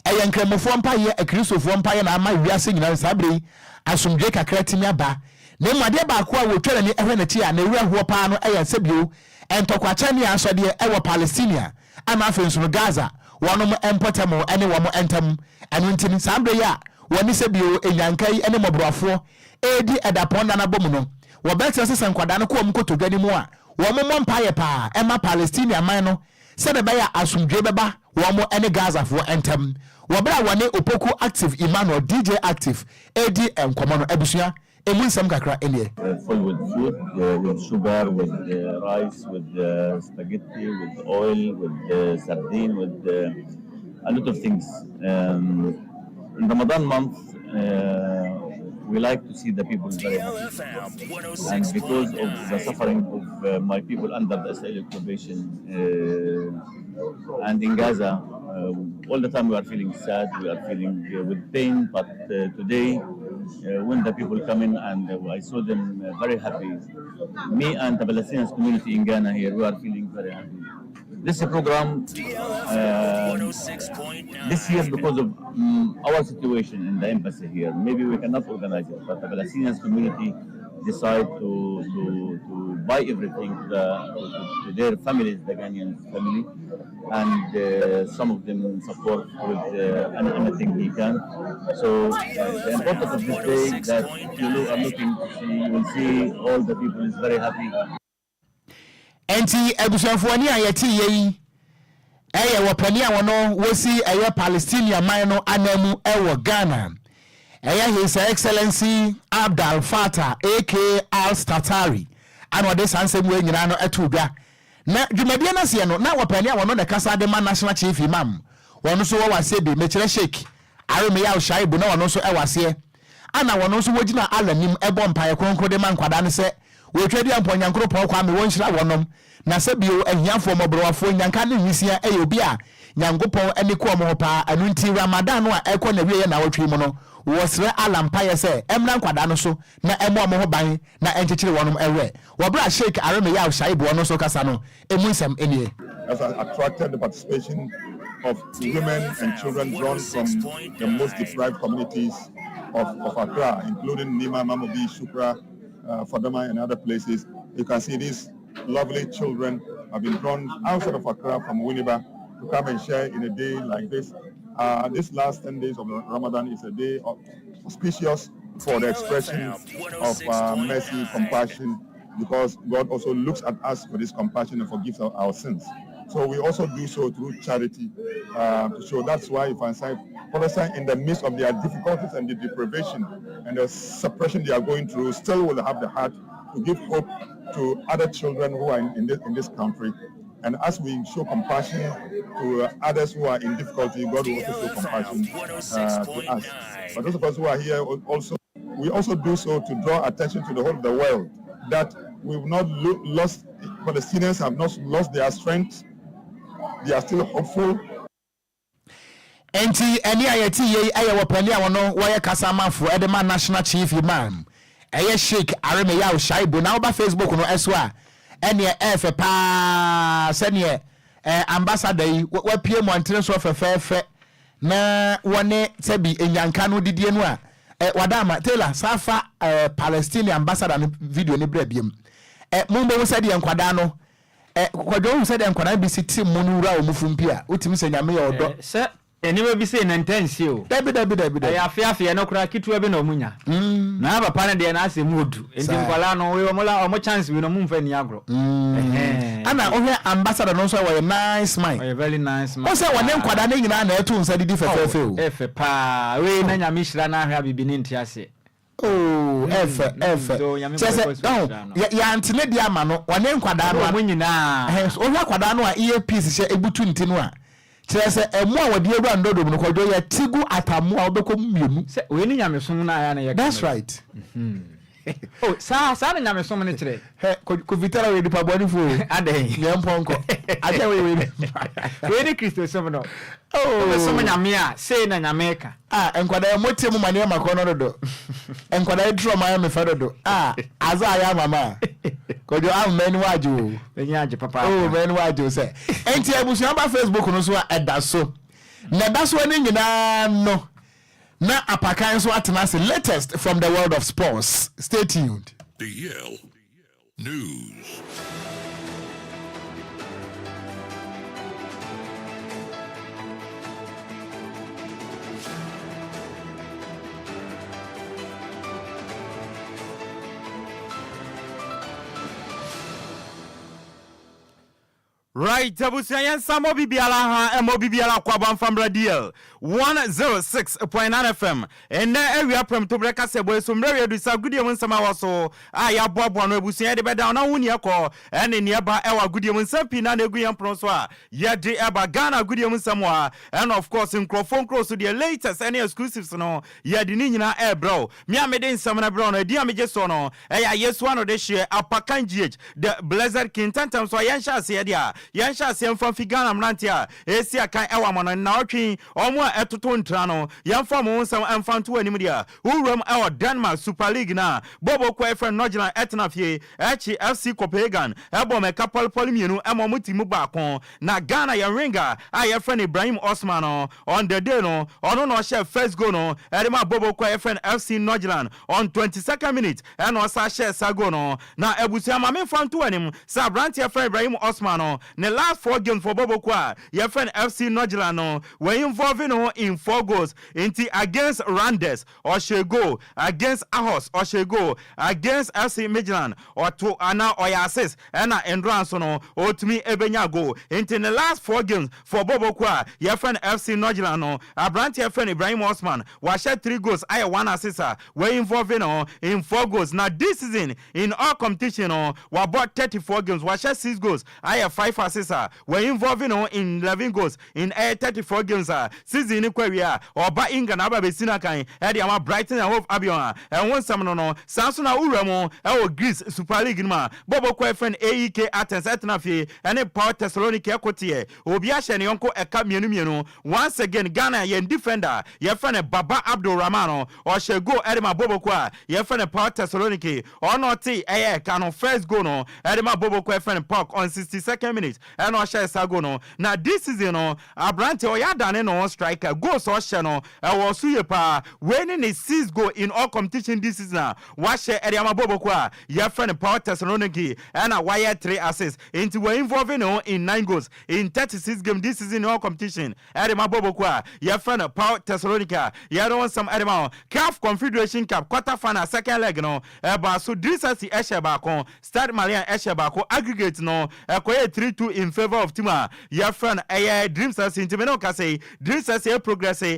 Ɛyɛ Nkramofoɔ mpaeɛ, Akristofoɔ mpaeɛ na ama wiase nyinaa saa berɛ yi asomdwoeɛ kakra atumi aba. Na mmom adeɛ baako a wɔtwa n'ani hwɛ n'akyi a ne werɛ hoɔ paa no yɛ sɛ bio Ntɔkwakyɛ ne asɔdeɛ wɔ Palestinia ɛna afei nso no Gaza wɔnom mpɔtam ne wɔn ntam. Ɛno nti no saa berɛ yi a wɔne sɛbio nnyanka yi ne mmɔborɔwafoɔ redi ɛdapɔn nna no abɔ mu no, wɔbɛkyerɛ sɛ sɛ nkwadaa no kɔ wɔn nkotodwe no mu a wɔn mmɔ mpaeɛ paa mma Palestinia man no sɛdeɛ ɛbɛyɛ a asomdwoeɛ bɛba wɔn ne Gazafoɔ ntam. Wɔ berɛ a wɔne Opoku Active Emmanuel, DJ Active, redi nkɔmmɔ no, abusua, Emu nsɛm kakra nie. Full with food, with sugar, with rice, with spaghetti, with oil, with sardine, with a lot of things. In Ramadan month, we like to see the people very happy. And because of the suffering of my people under the Israeli occupation and in Gaza, all the time we are feeling sad, we are feeling with pain, but today, when the people come in and I saw them very happy, me and the Palestinian community in Ghana here, we are feeling very happy. This program, this year, because of our situation in the embassy here, maybe we cannot organize it, but the Palestinian community decide to buy everything to their families, the Ghanaian family, and some of them support with anything he can. So the importance of this day that you are looking to see, you will see all the people is very happy. Enti abusuafoɔ ni a yɛte yɛ yi ɛyɛ wɔpani a wɔno wɔsi ɛyɛ Palestinian man no ananmu ɛwɔ Ghana, ɛyɛ His Excellency Abdal Fattah aka Al Statari, ana ɔde saa nsɛm wei nyinaa no ɛto dwa. Na dwumadie no aseɛ no na wɔpani a wɔno na kasa de ma National Chief Imam, wɔno nso wɔwɔ aseɛ bi, mekyerɛ Sheikh Aremeyaw Shaibu, na wɔno nso ɛwɔ aseɛ, ana wɔno nso wɔgyina Allah nim ɛbɔ mpaeɛ kronkron de ma nkwadaa no sɛ wɔtwa di ampɔ Nyankoropɔn Kwame wɔnhyira wɔnom, na sɛ bio ahiafoɔ, mmɔborɔwafoɔ, nyanka ne nwisia ɛyɛ obi a Nyankopɔn ani kɔ ɔmo ho paa. Ɛno nti Ramadan no a ɛkɔ na wieɛ na wɔtwe mu no, wɔsrɛ Allah mpaeɛ sɛ ɛmmra nkwadaa no so na ɛmmɔ ɔmo ho ban na ɛnkyekyere wɔnom ɛwerɛ. Wɔberɛ a Sheikh Aremeyaw Shaibu ɔno nso kasa no, emu nsɛm nie. Has attracted the participation of women and children drawn from the most deprived communities of Accra, including Nima, Mamobi, Shukra, Fadama, and other places. You can see these lovely children have been drawn outside of Accra from Winneba to come and share in a day like this. This last 10 days of Ramadan is a day of auspicious for the expression of mercy, compassion, because God also looks at us for this compassion and forgives our sins. So we also do so through charity. So that's why if I say Palestine, in the midst of their difficulties and the deprivation and the suppression they are going through, still will have the heart to give hope to other children who are in this country. And as we show compassion to others who are in difficulty, God will also show compassion to us. But those of us who are here also, we also do so to draw attention to the whole of the world that we've not lost, Palestinians have not lost their strength. They are still hopeful. Enti ɛne a yɛte yei ɛyɛ wɔpani a wɔno wɔyɛ kasamafoɔ ɛde ma National Chief Imam, ɛyɛ Sheikh Aremeyaw Shaibu. Na woba Facebook no ɛso a, ɛneɛ ɛɛfɛ paa sɛneɛ ambassador yi wapue mmɔntene so fɛfɛɛfɛ na wɔne sɛbi enyanka no didie no a wada ama Taylor saa fa Palestinian ambassador no video ne brɛ biem. Mo mbɛhu sɛdeɛ nkwadaa no Kwadwo, wohu sɛdeɛ nkwadaa no bi si te mu no wura wɔn fumpi a wotumi sɛ Nyame yɛ ɔdɔ. Sɛ nneɛma bi sei na nta nsi o. Dabi, dabi, dabi, dabi. Ɛyɛ afe afe no koraa ketewa bi na ɔmo nya. Na papa no deɛ n'asɛ mu odu. Nti nkwadaa no wei ɔmo la ɔmo chance wei no ɔmo nfa ni agorɔ. Ana wohwɛ ambassador no nso a, wɔyɛ nice man. Ɔyɛ very nice man. Wo sɛ wɔne nkwadaa no nyinaa na ɛto nsa didi fɛfɛɛfɛ o. Ɛfɛ paa wei na Nyame hyira na ahwɛ a bibi ne nte aseɛ. Oh, ɛfɛ, ɛfɛ. Kyerɛ sɛ ɔn yɛante ne deɛ ama no, wɔne nkwadaa no a ɔmo nyinaa. Wohwɛ akwadaa no a ear piece hyɛ ebutu ne ti no a, kyerɛ sɛ ɛmo a wɔde awura ndɔdɔm no, Kwadwo, yɛte gu atammo a wobɛkɔ mu mmienu. Sɛ wei ne nyamesom no a yɛ na yɛ. That's right. Oh, saa saa na nyamesom no kyerɛ. Hɛ, Kofi Tara wei nipa bɔne fo o. Adɛn? Nyɛ mpɔnkɔ akyɛ wei wei. Wei ne Kristosom no. Oh. Wobɛsom Nyame a, sei na Nyame ka. Ah, nkwadaa yi motie mu ma nneɛma kɔ no dodo. Nkwadaa yi turo ma ayɛ me fɛ dodo. Ah, adze a ayɛ ama ma Kwadwo ama m'ani wagye o. M'ani agye papa. Oh, m'ani wagye o sɛ nti abusua ba Facebook no so a ɛda so na ɛda so ne nyinaa no na apakan nso atena ase. Latest from the world of sports, stay tuned. DL News. Right, abusua, yɛn nsa mmɔ bibiara ha, ɛmmɔ bibiara kɔ abamfambra DL 106.9 FM. Ɛnnɛ awia prɛmtoberɛ kasɛbɔ yi so mmerɛ wie du sɛ agodie mu nsɛm a ɛwɔ so a yɛaboaboa no abusua yɛde bɛdan na wo nea ɛkɔ ɛne nea ɛba ɛwɔ agodie mu nsɛm pii na na ɛgu yɛn pono so a yɛde ɛba Ghana agodie mu nsɛm a, ɛna of course nkurɔfoɔ nkuro so deɛ, latest ɛne exclusives no, yɛde ne nyinaa ɛrebrɛ wo. Me a mede nsɛm no brɛ wo no, ɛdin a megye soɔ no ɛyɛ Ayesu ano de hyeɛ Apakan GH the Blessed King. Ntɛntɛm so a yɛnhyɛ aseɛ deɛ a, yɛnhyɛ aseɛ mfa mfi Ghana mmeranteɛ a ɛsi akan ɛwɔ amano nnawɔtwe, ɔmo a ɛtoto ntra no, yɛmfa ɔmo ho nsɛm ɛmfa nto anim. Deɛ a wowuram ɛwɔ Denmark Super League na bɔbɔ kɔ ɛfrɛ Nordsjælland ɛtena fie ɛkyi FC Copenhagen ɛbɔ mɛka pɔlepɔle 2 ɛma ɔmo ti mu baako. Na Ghana yɛn winger a yɛfrɛ no Ibrahim Osman no, on the day no, ɔno na ɔhyɛ first goal no ɛde ma bɔbɔ kɔ ɛfrɛ no FC Nordsjælland on 22nd minute, ɛna ɔsa hyɛ sa goal no. Na abusua, maame nfa nto anim sɛ aberanteɛ frɛ Ibrahim Osman no, ne last four games for bɔbɔ kɔ a yɛfrɛ no FC Nordsjælland no, wɔn involve no in four goals. Nti against Randers ɔhyɛ goal, against Aarhus ɔhyɛ goal, against FC Midtjylland ɔto ana ɔyɛ assist, ɛna ndora nso no ɔtumi ebenya goal. Nti ne last four games for bɔbɔ kɔ a yɛfrɛ no FC Nordsjælland no, aberanteɛ frɛ no Ibrahim Osman wahyɛ three goals, ayɛ one assist a wɔn involve no in four goals. Na this season in all competition no, wabɔ 34 games, wahyɛ six goals, ayɛ five assists a wɔn involve no in 11 goals in ɛyɛ 34 games. A season ni kɔ awie a, ɔba England aba bɛsi no kan ɛde ama Brighton and Hove Albion a ɛho nsɛm no. Saa nso na wura mu ɛwɔ Greece Super League no mu a, bɔbɔ kɔ ɛfrɛ no AEK Athens ɛtena fie ɛne PAOK Thessaloniki ɛkoteɛ, obi ahyɛ ne yɔnko ɛka 2-2. Once again, Ghana yɛn defender yɛfrɛ no Baba Abdul Rahman no, ɔhyɛ goal ɛde ma bɔbɔ kɔ a yɛfrɛ no PAOK Thessaloniki. Ɔno ɔte ɛyɛ ɛka no first goal no ɛde ma bɔbɔ kɔ ɛfrɛ no PAOK on 62nd minute, ɛna ɔhyɛ sa goal no. Na this season no, aberante ɔyɛ adane no striker, goals ɔhyɛ no ɛwɔ so yie paa. Wei ne ne six goal in all competition this season a wahyɛ ɛde ama bɔbɔ kɔ a yɛfrɛ no PAOK Thessaloniki, ɛna wayɛ three assists. Nti wɔ involve ne ho in nine goals in 36 games this season in all competition ɛde ma bɔbɔ kɔ a yɛfrɛ no PAOK Thessaloniki a yɛde wɔn nsɛm ɛde ma wɔn. CAF Confederation Cup quarter final second leg no ɛba so, Dreams FC ɛhyɛ baako, Stade Malien ɛhyɛ baako. Aggregate no ɛkɔyɛ 3-2 in favour of team a yɛfrɛ no ɛyɛ Dreams FC. Nti mene ɔka yi, Dreams FC progress akɔ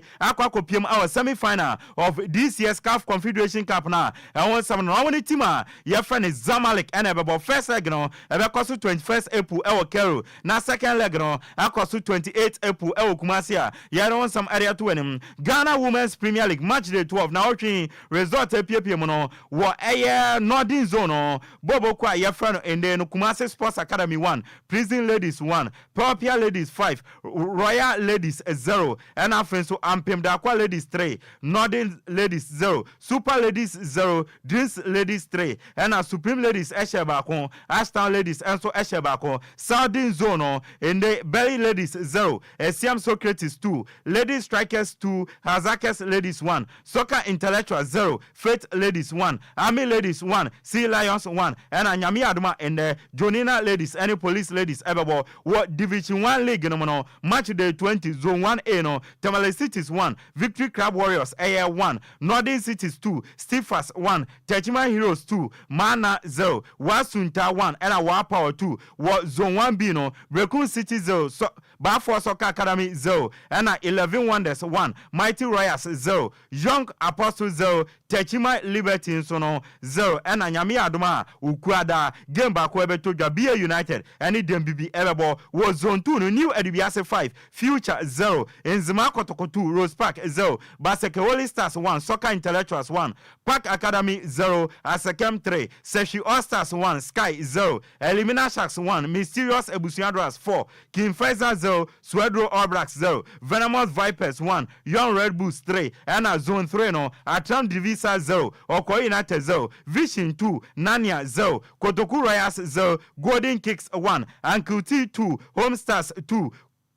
akɔpiem awɔ semi final of this year's CAF Confederation Cup. Na ɛho nsɛm no, wɔn ne team a yɛfrɛ no Zamalek ɛna ɛbɛbɔ. First leg no ɛbɛkɔ so 21st April ɛwɔ Cairo, na second leg no akɔ so 28 April ɛwɔ Kumasi a yɛde wɔn nsɛm ɛde ato anim. Ghana Women's Premier League match day 12 na ɔtwe result apiepie mu no, wɔ ɛyɛ Northern Zone no, bɔɔbɔ kɔ a yɛfrɛ no ɛnɛ no Kumasi Sports Academy 1, Prison Ladies 1, Purple Ladies 5, Royal Ladies 0, ɛna afei nso Ampem Dakwa Ladies 3, Northern Ladies 0, Super Ladies 0, Dreams Ladies 3, ɛna Supreme Ladies ɛhyɛ baako, Ashtown Ladies ɛnso ɛhyɛ baako. Southern Zone no, ɛnɛ Berry Ladies 0, Esiam Socrates 2, Ladies Strikers 2, Hasaacas Ladies 1, Soccer Intellectual 0, Faith Ladies 1, Army Ladies 1, Sea Lions 1, ɛna Nyame Adoma ɛnɛ Jonina Ladies ɛne Police Ladies ɛbɛbɔ. Wɔ Division 1 League no mu no, match day 20, Zone 1A no, Tamale Cities 1, Victory Club Warriors ɛyɛ 1, Northern Cities 2, Stifas 1, Techiman Heroes 2, Mana 0, Wasunta 1, ɛna Wa Power 2. Wɔ Zone 1B no, Berekum City 0, so Baafoɔ Soccer Academy 0, ɛna 11 Wonders 1, Mighty Royals 0, Young Apostle 0, Techiman Liberty nso no 0. Ɛna Nyame adom a, Okuada game baako ɛbɛtɔ dwa, BA United ɛne Dembibi ɛbɛbɔ. Wɔ Zone 2 no, New Adubiase 5, Future 0, Nzema Kotoko 2, Rose Park 0, Baseke Holy Stars 1, Soccer Intellectuals 1, Park Academy 0, Asekem 3, Seshi All Stars 1, Sky 0, Elimina Sharks 1, Mysterious Ebusuadras 4, King Faisal 0, Swedro All Blacks 0, Venomous Vipers 1, Young Red Bulls 3. Ɛna Zone 3 no, Atram Divisa 0, Ɔkɔ United 0, Vision 2, Nania 0, Kotoku Royals 0, Golden Kicks 1, Uncle T 2, Home Stars 2.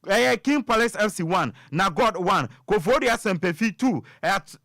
Ɛyɛ King Palace FC 1, Nagod 1, Koforidua Sempefi 2,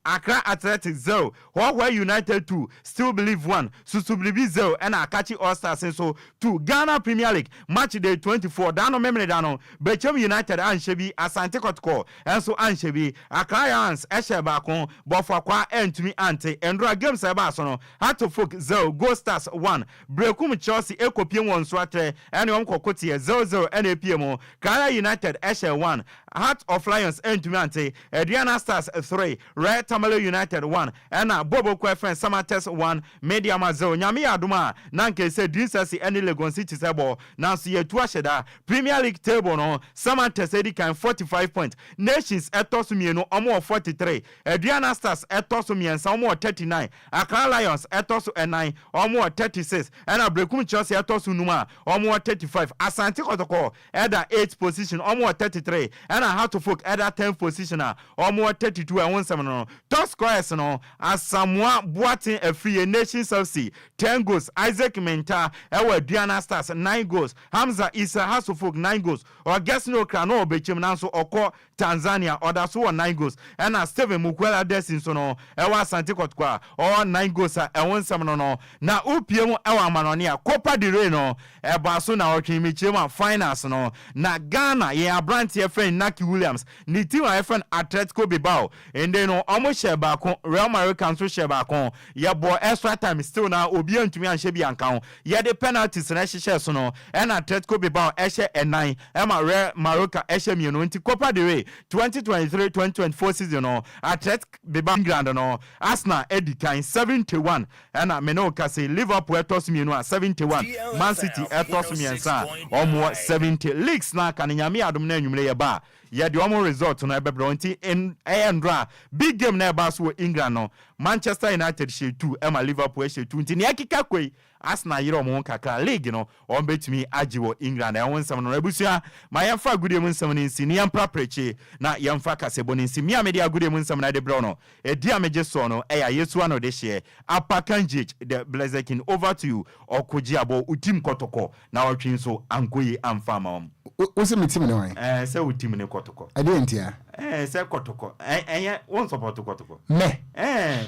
Accra Athletics 0, Hohoe United 2, Still Believe 1, Susublibi 0 ɛna Akatsi All Stars nso 2. Ghana Premier League Match Day 24 da no Memeneda no, Bechem United anhyɛ bi, Asante Kɔtɔkɔ nso anhyɛ bi, Accra Lions hyɛɛ baako, Bofoakwa antumi ante. Ndora games a ɛbaa so no, Hearts of Oak 0, Gold Stars 1, Berekum Chelsea kɔpiem wɔ Nsoatrɛ ɛne wɔn kɔko teɛ 0-0 ɛna epie mu. Karela United hyɛɛ 1, Heart of Lions antumi ante, Aduana Stars 3, Real Tamale United 1 ɛna Boboko FN Samatex 1, Medeama 0. Nyame yɛ adom a na anka ɛsɛ Dreams FC ɛne Legon Cities bɔ nanso yɛatu ahyɛ da. Premier League table no Samatex adi kan 45 points, Nations ɛtɔ so mmienu wɔn wɔ 43, Aduana Stars ɛtɔ so mmiɛnsa wɔn wɔ 39, Accra Lions ɛtɔ so ɛnan, wɔn wɔ 36, ɛna Berekum Chelsea ɛtɔ so num a wɔn wɔ 35. Asante Kɔtɔkɔ ɛda eighth position, wɔn wɔ 33, ɛna Hearts of Oak ɛda tenth position a wɔn wɔ 32. Ɛho nsɛm no, top scorers no, Asamoah Boateng Afriyie, Nations FC, 10 goals, Isaac Mintah ɛwɔ Aduana Stars, 9 goals, Hamza Issa, Hearts of Oak, 9 goals, Augustine Okra na ɔbɛkyɛm nanso ɔkɔ Tanzania, ɔda so wɔ 9 goals, ɛna Steven Mukwala Desi nso no ɛwɔ Asante Kɔtɔkɔ a ɔwɔ 9 goals a ɛho nsɛm no. Na wopie mu ɛwɔ amanɔne a, Copa del Rey no ɛbaa so na ɔtwe mekyerɛ mu a, finals no na Ghana yɛn aberanteɛ fɛn Inaki Williams ne team a yɛfrɛ no Atletico Bilbao nde no, ɔmo hyɛ baako, Real Mallorca nso hyɛ baako. Yɛbɔ extra time, still na obiara ntumi anhyɛ bi anka ho. Yɛde penalties na ɛhyehyɛ so no, ɛna Atletico Bilbao ɛhyɛ ɛnan, ɛma Real Mallorca ɛhyɛ mmienu. Nti Copa del Rey 2023-2024 season no, Athletic Bilbao. England no, Arsenal edi kan 71, ɛna mene wo kase Liverpool ɛtɔ so mmienu a 71, Man City ɛtɔ so mmiɛnsa a ɔmo 70. Leagues na aka no, Nyame adom no, anwummerɛ yɛba a yɛde ɔmo result no ɛbɛbrɛ. Nti ɛyɛ ndora big game na ɛba so wɔ England no, Manchester United hyɛ 2, ɛma Liverpool hyɛ 2. Nti nea ɛkeka kɔ yi, Arsenal yerɛ ɔmo ho kakra, league no wɔn bɛtumi agye wɔ England. Ɛho nsɛm no, abusua, ma yɛmfa agodie mu nsɛm no nsi ne yɛmpra prɛkye na yɛmfa kasɛbɔ no nsi. Mmea mede agodie mu nsɛm no ɛde brɛ no, ɛdi a megye soɔ no ɛyɛ Ayesu ano de hyeɛ Apakan GH the Blessed King. Over to you, ɔkogye abɔ wo team Kɔtɔkɔ na ɔtwe nso ankɔ yi amfa ama wɔn. Wo sɛ me team ne wan? Ɛɛ, sɛ wo team ne Kɔtɔkɔ. Ɛdeɛ ntia? Ɛɛ, sɛ Kɔtɔkɔ ɛnyɛ wo nsɔpɔto Kɔtɔkɔ. Mɛ ɛɛ.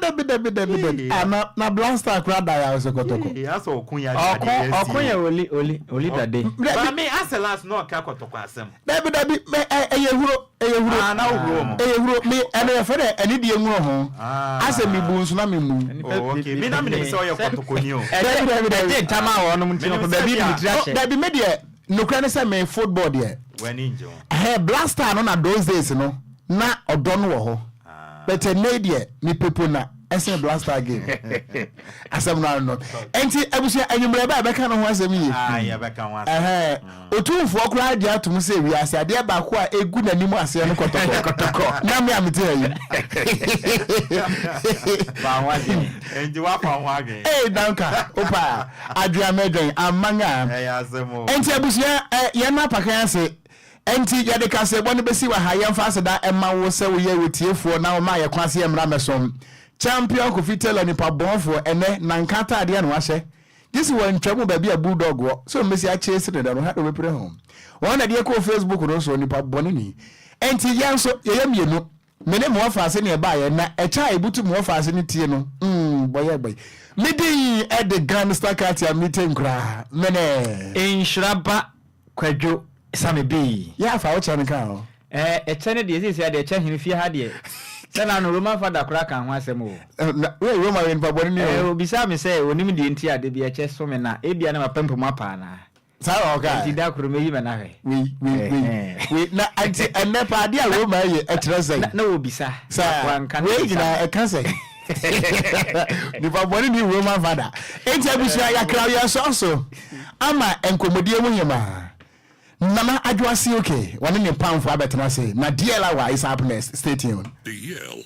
Dabi, dabi, dabi, dabi. Ah, na Black Star kura da ya sɛ Kɔtɔkɔ. Ee, asɛ ɔko yɛ. Ɔko ɔko yɛ oli oli oli dade. Maame, asɛ last na ɔka Kɔtɔkɔ asɛm. Dabi, dabi, mɛ ɛ ɛyɛ huro, ɛyɛ huro. Ah, na wohuro mo. Ɛyɛ huro mi, ɛno yɛ fɛ dɛ ɛne die nwuro ho. Asɛ mi bu nso na mi mu. Oh, okay, mi na mi nim sɛ ɔyɛ Kɔtɔkɔ ni o. Dabi, dabi, dabi. Ɛgye ntam a wɔnom nti no baabi de ne tiri ahyɛ. Dabi, mi deɛ nokura ne sɛ mi football deɛ. W'ani ngye ho. Ɛhɛ, Black Star no na those days no na ɔdɔ no wɔ hɔ. But ɛnɛ deɛ mi pepo na ɛsɛn Black Star game asɛm no ano no. Nti abusua, anwummerɛ bɛ a bɛka no ho asɛm yie. Yɛbɛka ho asɛm. Ɛhɛn, Otumfoɔ koraa gye atom sɛ wiase adeɛ baako a egu n'anim aseɛ no Kɔtɔkɔ, na me a mete ha yi. Fa ho adwene. Nti wafa ho adwene. Ee, danka opa adwene amɛdwɛn aman a. Ɛyɛ asɛm o. Nti abusua, ɛ yɛn no apakan ase. Nti yɛde kaseɛbɔ no bɛsi wɔ ha. Yɛmfa aseda ɛma wo sɛ woyɛ wotiefoɔ na woma yɛ kwan ase yɛ mmra mɛsom. Champion Kofi Taylor, nipa bɔnfoɔ, ɛnɛ nanka ataadeɛ na wahyɛ gye sɛ wɔntwa mu baabi a bulldog wɔ sɛ ɔmmɛsi akyɛ si ne da no ha de wɔbɛpere ho wɔn na deɛ kɔɔ Facebook no so, nipa bɔne ni. Nti yɛn nso yɛyɛ mmienu, me ne mewɔ faase ne ɛbaayɛ na ɛkyɛ a ɛbutu mewɔ faase no tie no bɔyɛ bɔyɛ. Me din ɛde Gangster Katia mete nkoraa mene. Nhyira ba Kwadwo Same Bii. Yɛ afa wo kyɛ no ka ho. Ɛɛ, ɛkyɛ no deɛ, seesei deɛ ɛkyɛ hene fie ha deɛ, sɛ na no Roman fada koraa ka ho asɛm o. Wei Roman yɛ nipa bɔne ni o. Ɛɛ, obisaa me sɛ onim deɛ nti a da bi ɛkyɛ so me na ebia na mapampam apa anaa. Saa na ɔka. Nti da koro mɛyi m'ani ahwɛ. Wei wei wei wei na nti ɛnɛ pa adeɛ a Roman yɛ ɛkyerɛ sɛn? Na wɔbisa. Saa wanka na wei bisa. Nyinaa ɛka sɛn? Nipa bɔne ni Roman fada. Nti abusua, yakra yɛn sɔn so ama nkɔmmɔdie mu hemaa. Nana Adwoase, okay, wɔne ne pamfo abɛtena ase na DLR is up next. Stay tuned. DL.